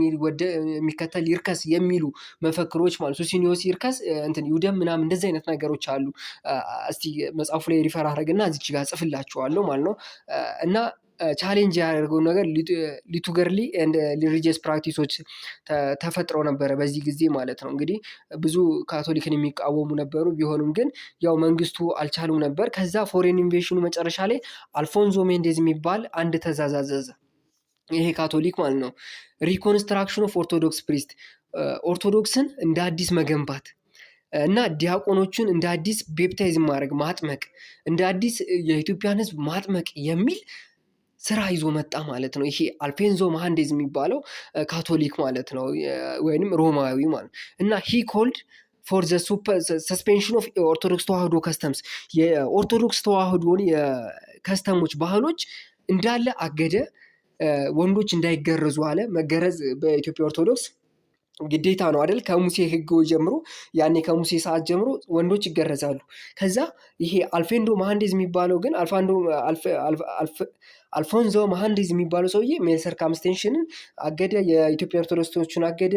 A: የሚከተል ይርከስ የሚሉ መፈክሮች ማለት፣ ሱሲኒዮስ ይርከስ፣ እንትን ይውደም ምናምን እንደዚህ አይነት ነገሮች አሉ። እስቲ መጽሐፉ ላይ refer አድርግና እዚች ጋር ጽፍላችኋለሁ ማለት ነው። እና challenge ያደርገውን ነገር liturgy and religious practice ኦች ተፈጥረው ነበረ በዚህ ጊዜ ማለት ነው። እንግዲህ ብዙ ካቶሊክን የሚቃወሙ ነበሩ። ቢሆኑም ግን ያው መንግስቱ አልቻሉም ነበር። ከዛ foreign invasion ኑ መጨረሻ ላይ አልፎንዞ ሜንዴዝ የሚባል አንድ ትእዛዝ አዘዘ። ይሄ ካቶሊክ ማለት ነው። Reconstruction of Orthodox priest፣ ኦርቶዶክስን እንደ አዲስ መገንባት እና ዲያቆኖቹን እንደ አዲስ baptize ማድረግ፣ ማጥመቅ፣ እንደ አዲስ የኢትዮጵያን ሕዝብ ማጥመቅ የሚል ስራ ይዞ መጣ ማለት ነው። ይሄ አልፌንዞ መሀንዴዝ የሚባለው ካቶሊክ ማለት ነው፣ ወይንም ሮማዊ ማለት ነው። እና he called for the suspension of Orthodox ተዋህዶ customs፣ የኦርቶዶክስ ተዋህዶን የ custom ኦች፣ ባህሎች እንዳለ አገደ። ወንዶች እንዳይገረዙ አለ። መገረዝ በኢትዮጵያ ኦርቶዶክስ ግዴታ ነው አይደል? ከሙሴ ሕግ ጀምሮ፣ ያኔ ከሙሴ ሰዓት ጀምሮ ወንዶች ይገረዛሉ። ከዛ ይሄ አልፌንዶ መሀንዴዝ የሚባለው ግን፣ አልፎንዞ መሀንዴዝ የሚባለው ሰውዬ male circumcision ን አገደ። የኢትዮጵያ ኦርቶዶክሶችን አገደ።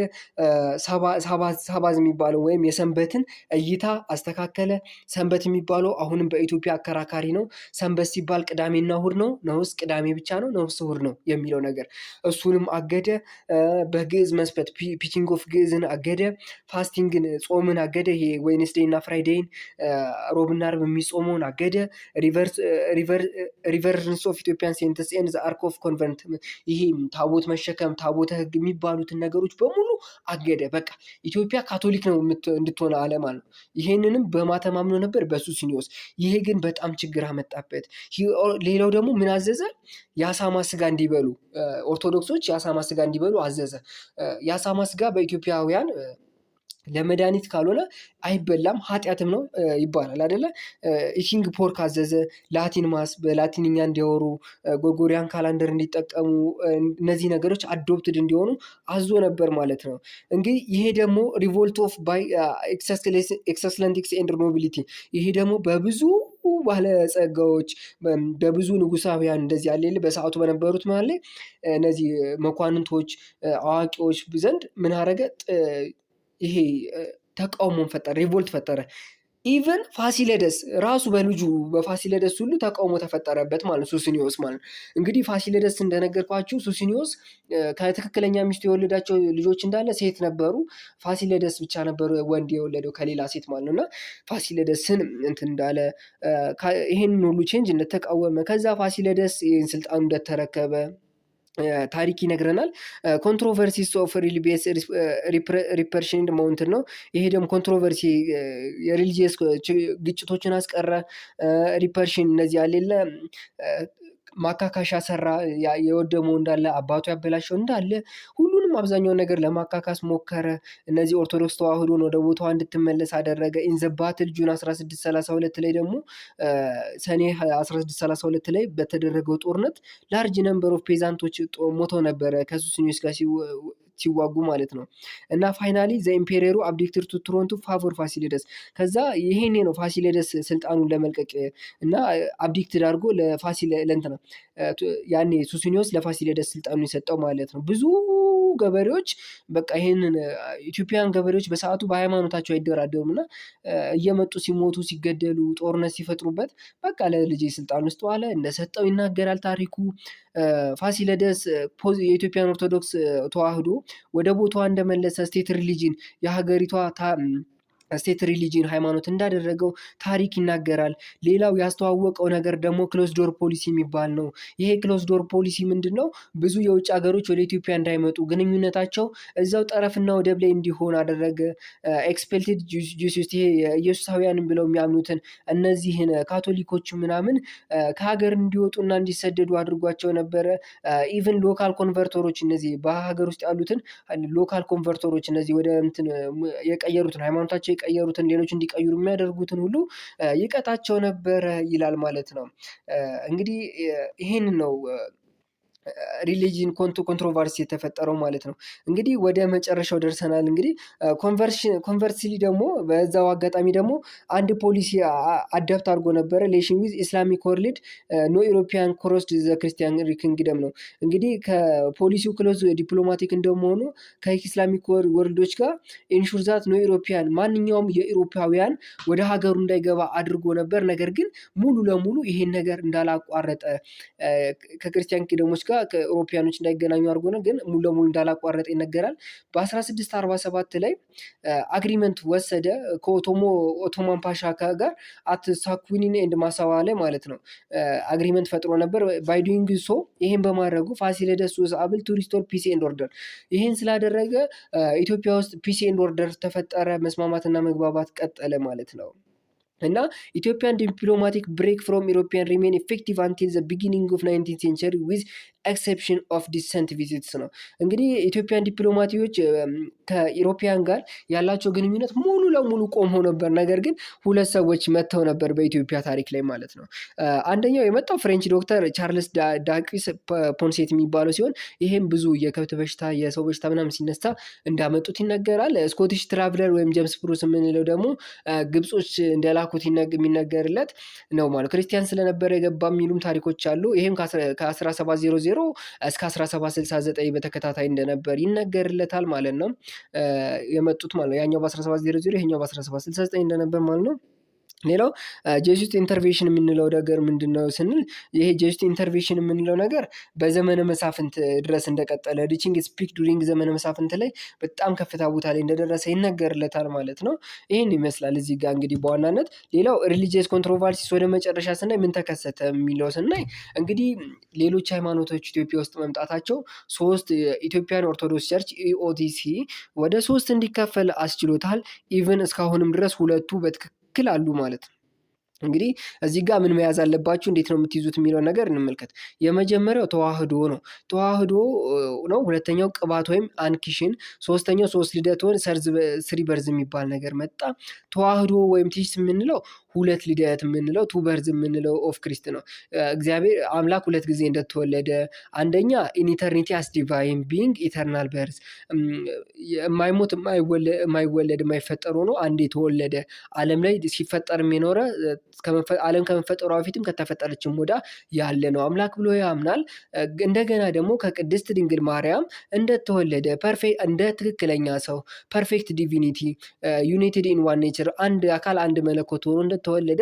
A: Sabbath የሚባለው ወይም የሰንበትን እይታ አስተካከለ። ሰንበት የሚባለው አሁንም በኢትዮጵያ አከራካሪ ነው። ሰንበት ሲባል ቅዳሜና እሁድ ነው ነውስ ቅዳሜ ብቻ ነው ነውስ እሁድ ነው የሚለው ነገር፣ እሱንም አገደ። በግዕዝ መስበክ፣ preaching of ግዕዝን አገደ። Fasting ን፣ ጾምን አገደ። ይሄ Wednesday እና Friday ን፣ ሮብና ዓርብ የሚጾመውን አገደ። Reverence of Ethiopian saints and the Ark of Covenant፣ ይሄ ታቦት መሸከም፣ ታቦተ ሕግ የሚባሉትን ነገሮች በሙሉ አገደ። በቃ ኢትዮጵያ ካቶሊክ ነው እንድትሆን አለ ማለት ነው። ይሄንንም በማተማምኖ ነበር፣ በሱሲኒዮስ። ይሄ ግን በጣም ችግር አመጣበት። ሌላው ደግሞ ምን አዘዘ? የአሳማ ስጋ እንዲበሉ፣ ኦርቶዶክሶች የአሳማ ስጋ እንዲበሉ አዘዘ። የአሳማ ስጋ በኢትዮጵያውያን ለመድኃኒት ካልሆነ አይበላም፣ ኃጢአትም ነው ይባላል አይደለ? Eating pork አዘዘ። Latin mass፣ በላቲንኛ እንዲያወሩ፣ Gregorian calendar እንዲጠቀሙ፣ እነዚህ ነገሮች adopted እንዲሆኑ አዞ ነበር ማለት ነው። እንግዲህ ይሄ ደግሞ revolt of by ecclesiastics and nobility፣ ይሄ ደግሞ በብዙ ባለጸጋዎች፣ በብዙ ንጉሳውያን እንደዚህ ያለ የለ በሰዓቱ በነበሩት መሀል ላይ እነዚህ መኳንንቶች፣ አዋቂዎች ዘንድ ምን አደረገ? ይሄ ተቃውሞን ፈጠረ፣ revolt ፈጠረ። Even ፋሲለደስ ራሱ በልጁ በፋሲለደስ ሁሉ ተቃውሞ ተፈጠረበት ማለት ነው፣ ሱስኒዮስ ማለት ነው። እንግዲህ ፋሲለደስ፣ እንደነገርኳችሁ ሱስኒዮስ ከትክክለኛ ሚስቱ የወለዳቸው ልጆች እንዳለ ሴት ነበሩ። ፋሲለደስ ብቻ ነበሩ ወንድ የወለደው ከሌላ ሴት ማለት ነው። እና ፋሲለደስን እንትን እንዳለ፣ ይሄንን ሁሉ change እንደተቃወመ፣ ከዛ ፋሲለደስ ይህን ስልጣኑ እንደተረከበ ታሪክ ይነግረናል። Controversies of religious repression mountain ነው። ይሄ ደግሞ controversy የ religious ግጭቶችን አስቀረ። Repression እነዚህ ያለ የለ ማካካሻ ሰራ። የወደመው እንዳለ፣ አባቱ ያበላሸው እንዳለ ሁሉንም አብዛኛውን ነገር ለማካካስ ሞከረ። እነዚህ ኦርቶዶክስ ተዋህዶን ወደ ቦታዋ እንድትመለስ አደረገ። In the battle June 1632 ላይ ደግሞ፣ ሰኔ 1632 ላይ በተደረገው ጦርነት large number of peasant ኦች ሞተው ነበረ ከሱስንዮስ ጋር ሲዋጉ ማለት ነው። እና finally the emperor ኡ abdicated to throne to favor ፋሲለደስ። ከዛ ይሄኔ ነው ፋሲለደስ ስልጣኑን ለመልቀቅ እና abdicated አድርጎ ለፋሲለ ለእንትና ያኔ ሱስንዮስ ለፋሲለደስ ስልጣኑን የሰጠው ማለት ነው። ብዙ ገበሬዎች በቃ ይሄንን ኢትዮጵያውያን ገበሬዎች በሰዓቱ በሃይማኖታቸው አይደራደሩም እና እየመጡ ሲሞቱ፣ ሲገደሉ፣ ጦርነት ሲፈጥሩበት በቃ ለልጄ ስልጣን ውስጥ ዋለ እንደሰጠው ይናገራል ታሪኩ። ፋሲለደስ የኢትዮጵያን ኦርቶዶክስ ተዋህዶ ወደ ቦታዋ እንደመለሰ፣ state religion የሀገሪቷ State religion ሃይማኖት እንዳደረገው ታሪክ ይናገራል። ሌላው ያስተዋወቀው ነገር ደግሞ closed door policy የሚባል ነው። ይሄ closed door policy ምንድነው? ብዙ የውጭ ሀገሮች ወደ ኢትዮጵያ እንዳይመጡ፣ ግንኙነታቸው እዛው ጠረፍና ወደብ ላይ እንዲሆን አደረገ። Expelled Jesuit፣ ይሄ ኢየሱሳውያንን ብለው የሚያምኑትን እነዚህን ካቶሊኮች ምናምን ከሀገር እንዲወጡና እንዲሰደዱ አድርጓቸው ነበረ። Even local converter ኦች፣ እነዚህ በሀገር ውስጥ ያሉትን local converter ኦች፣ እነዚህ ወደ እንትን የቀየሩትን፣ ሃይማኖታቸው የቀየሩትን፣ ሌሎች እንዲቀይሩ የሚያደርጉትን ሁሉ ይቀጣቸው ነበረ ይላል ማለት ነው። እንግዲህ ይሄንን ነው religion controversy የተፈጠረው ማለት ነው። እንግዲህ ወደ መጨረሻው ደርሰናል። እንግዲህ conversely ደግሞ በዛው አጋጣሚ ደግሞ አንድ policy adopt አድርጎ ነበረ፣ relation with Islamic world፣ no European crossed the Christian kingdom ነው። እንግዲህ ከ policy ው close diplomatic እንደመሆኑ ከ Islamic world ኦች ጋር ensure that no European፣ ማንኛውም የኢሮፓውያን ወደ ሀገሩ እንዳይገባ አድርጎ ነበር። ነገር ግን ሙሉ ለሙሉ ይሄን ነገር እንዳላቋረጠ፣ ከ Christian kingdom ኦች ጋር ከአውሮፓያኖች እንዳይገናኙ አድርጎ ነው፣ ግን ሙሉ ለሙሉ እንዳላቋረጠ ይነገራል። በ1647 ላይ agreement ወሰደ ከኦቶሞ ኦቶማን ፓሻ ጋር at ሳኩዊኒን and ማሳዋ ላይ ማለት ነው። Agreement ፈጥሮ ነበር። By doing so፣ ይሄን በማድረጉ ፋሲለደስ was able to restore peace and order። ይሄን ስላደረገ ኢትዮጵያ ውስጥ peace and order ተፈጠረ፣ መስማማትና መግባባት ቀጠለ ማለት ነው። እና Ethiopian diplomatic break from European remain effective until the beginning of 19th century with exception of distant visits ነው። እንግዲህ Ethiopian ዲፕሎማቲዎች ከ European ጋር ያላቸው ግንኙነት ሙሉ ለሙሉ ቆሞ ነበር። ነገር ግን ሁለት ሰዎች መጥተው ነበር በኢትዮጵያ ታሪክ ላይ ማለት ነው። አንደኛው የመጣው French doctor ቻርልስ ዳቂስ ፖንሴት የሚባለው ሲሆን ይሄም ብዙ የከብት በሽታ፣ የሰው በሽታ ምናምን ሲነሳ እንዳመጡት ይነገራል። Scottish traveler ወይም ጀምስ ብሩስ የምንለው ደግሞ ግብጾች እንደላኩት የሚነገርለት ነው ማለት፣ ክርስቲያን ስለነበረ የገባ የሚሉም ታሪኮች አሉ። ይሄም ከ1700 እስከ 1769 በተከታታይ እንደነበር ይነገርለታል ማለት ነው። የመጡት ማለት ነው። ያኛው በ1700፣ ይሄኛው በ1769 እንደነበር ማለት ነው። ሌላው Jesuit intervention የምንለው ነገር ምንድነው ስንል፣ ይሄ Jesuit intervention የምንለው ነገር በዘመነ መሳፍንት ድረስ እንደቀጠለ፣ reaching its peak during ዘመነ መሳፍንት ላይ በጣም ከፍታ ቦታ ላይ እንደደረሰ ይነገርለታል ማለት ነው። ይህን ይመስላል እዚህ ጋር እንግዲህ በዋናነት። ሌላው religious controversies ወደ መጨረሻ ስናይ ምን ተከሰተ የሚለው ስናይ፣ እንግዲህ ሌሎች ሃይማኖቶች ኢትዮጵያ ውስጥ መምጣታቸው ሶስት Ethiopian Orthodox Church EOTC ወደ ሶስት እንዲከፈል አስችሎታል። Even እስካሁንም ድረስ ሁለቱ በትክክል አሉ ማለት ነው። እንግዲህ እዚህ ጋር ምን መያዝ አለባችሁ፣ እንዴት ነው የምትይዙት የሚለውን ነገር እንመልከት። የመጀመሪያው ተዋህዶ ነው። ተዋህዶ ነው። ሁለተኛው ቅባት ወይም unction፣ ሶስተኛው ሶስት ልደት ወይም three birth የሚባል ነገር መጣ። ተዋህዶ ወይም ቲስ የምንለው ሁለት ልደት የምንለው፣ two birth የምንለው of Christ ነው። እግዚአብሔር አምላክ ሁለት ጊዜ እንደተወለደ፣ አንደኛ in eternity as divine being eternal birth፣ የማይሞት፣ የማይወለድ፣ የማይፈጠር ሆኖ አንዴ የተወለደ፣ ዓለም ላይ ሲፈጠር የኖረ፣ ዓለም ከመፈጠሯ በፊትም ከተፈጠረችም ወዲያ ያለ ነው አምላክ ብሎ ያምናል። እንደገና ደግሞ ከቅድስት ድንግል ማርያም እንደተወለደ perfect፣ እንደ ትክክለኛ ሰው perfect divinity united in one nature፣ አንድ አካል አንድ መለኮት ሆኖ እንደተወለደ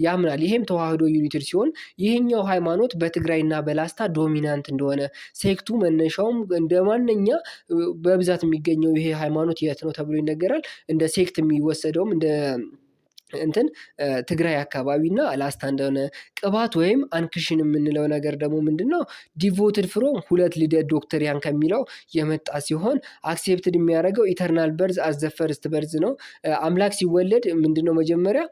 A: ያምናል። ይሄም ተዋህዶ united ሲሆን ይሄኛው ሃይማኖት በትግራይና በላስታ dominant እንደሆነ፣ sect ኡ መነሻውም እንደ ማንኛ በብዛት የሚገኘው ይሄ ሃይማኖት የት ነው ተብሎ ይነገራል። እንደ sect የሚወሰደውም እንደ እንትን ትግራይ አካባቢ እና ላስታ እንደሆነ። ቅባት ወይም unction የምንለው ነገር ደግሞ ምንድነው? Deviated from ሁለት ልደት doctrine ከሚለው የመጣ ሲሆን accepted የሚያደርገው eternal birth as the first birth ነው። አምላክ ሲወለድ ምንድነው? መጀመሪያ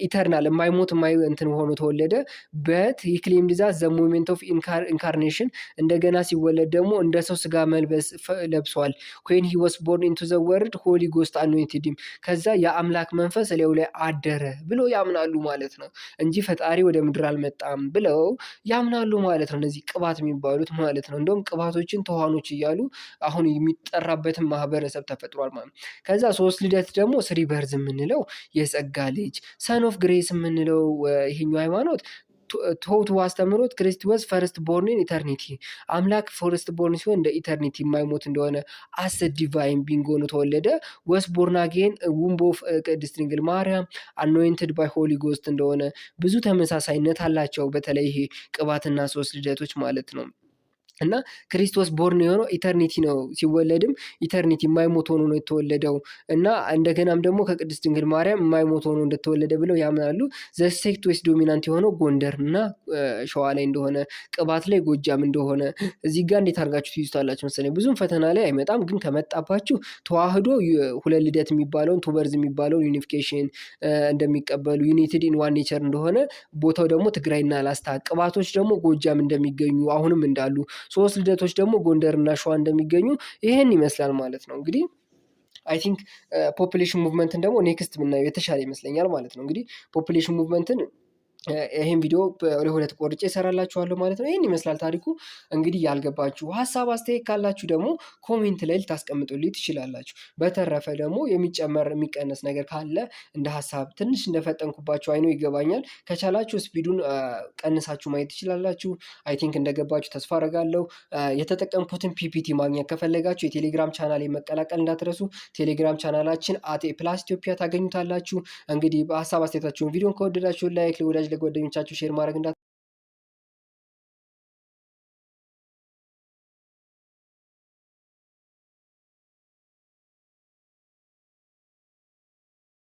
A: eternal፣ የማይሞት፣ የማይ እንትን ሆኖ ተወለደ። But he claimed that the moment of incarnation፣ እንደገና ሲወለድ ደግሞ እንደ ሰው ስጋ መልበስ ለብሷል። When he was born into the world, Holy Ghost anointed him፣ ከዛ የአምላክ መንፈስ እላዩ ላይ አደረ ብሎ ያምናሉ ማለት ነው እንጂ ፈጣሪ ወደ ምድር አልመጣም ብለው ያምናሉ ማለት ነው። እነዚህ ቅባት የሚባሉት ማለት ነው። እንደውም ቅባቶችን ተዋኖች እያሉ አሁን የሚጠራበትን ማህበረሰብ ተፈጥሯል ማለት ነው። ከዛ ሶስት ልደት ደግሞ three birth የምንለው የጸጋ ልጅ፣ son of grace የምንለው ይሄኛው ሃይማኖት taught አስተምሮት Christ was first born in eternity፣ አምላክ first born ሲሆን እንደ eternity የማይሞት እንደሆነ as divine being ሆኖ ተወለደ። Was born again womb of ቅድስት ድንግል ማርያም፣ anointed by Holy Ghost እንደሆነ ብዙ ተመሳሳይነት አላቸው። በተለይ ይሄ ቅባትና ሶስት ልደቶች ማለት ነው። እና ክርስቶስ born የሆነው eternity ነው። ሲወለድም eternity የማይሞት ሆኖ ነው የተወለደው እና እንደገናም ደግሞ ከቅድስት ድንግል ማርያም የማይሞት ሆኖ እንደተወለደ ብለው ያምናሉ። The sect was dominant የሆነው ጎንደር እና ሸዋ ላይ እንደሆነ፣ ቅባት ላይ ጎጃም እንደሆነ። እዚህ ጋር እንዴት አድርጋችሁ ትይዙታላችሁ መሰለኝ፣ ብዙም ፈተና ላይ አይመጣም፣ ግን ከመጣባችሁ ተዋህዶ ሁለት ልደት የሚባለውን፣ two birth የሚባለውን unification እንደሚቀበሉ፣ united in one nature እንደሆነ፣ ቦታው ደግሞ ትግራይና ላስታ፣ ቅባቶች ደግሞ ጎጃም እንደሚገኙ አሁንም እንዳሉ፣ ሶስት ልደቶች ደግሞ ጎንደርና ሸዋ እንደሚገኙ ይህን ይመስላል ማለት ነው። እንግዲህ I think population movement ን ደግሞ next ብናየው የተሻለ ይመስለኛል ማለት ነው። እንግዲህ population movement ን ይህን ቪዲዮ ለሁለት ቆርጬ እሰራላችኋለሁ ማለት ነው። ይህን ይመስላል ታሪኩ። እንግዲህ ያልገባችሁ ሀሳብ አስተያየት ካላችሁ ደግሞ comment ላይ ልታስቀምጡልኝ ትችላላችሁ። በተረፈ ደግሞ የሚጨመር የሚቀነስ ነገር ካለ እንደ ሀሳብ፣ ትንሽ እንደፈጠንኩባችሁ አይኖ ይገባኛል። ከቻላችሁ speed ኡን ቀንሳችሁ ማየት ትችላላችሁ። I think እንደገባችሁ ተስፋ አደርጋለሁ። የተጠቀምኩትን PPT ማግኘት ከፈለጋችሁ የቴሌግራም ቻናል መቀላቀል እንዳትረሱ። ቴሌግራም ቻናላችን @A+ ኢትዮጵያ ታገኙታላችሁ። እንግዲህ በሀሳብ አስተያየታችሁን፣ ቪዲዮን ከወደዳችሁ like፣ ለወዳጅ ለጓደኞቻችሁ share ማድረግ።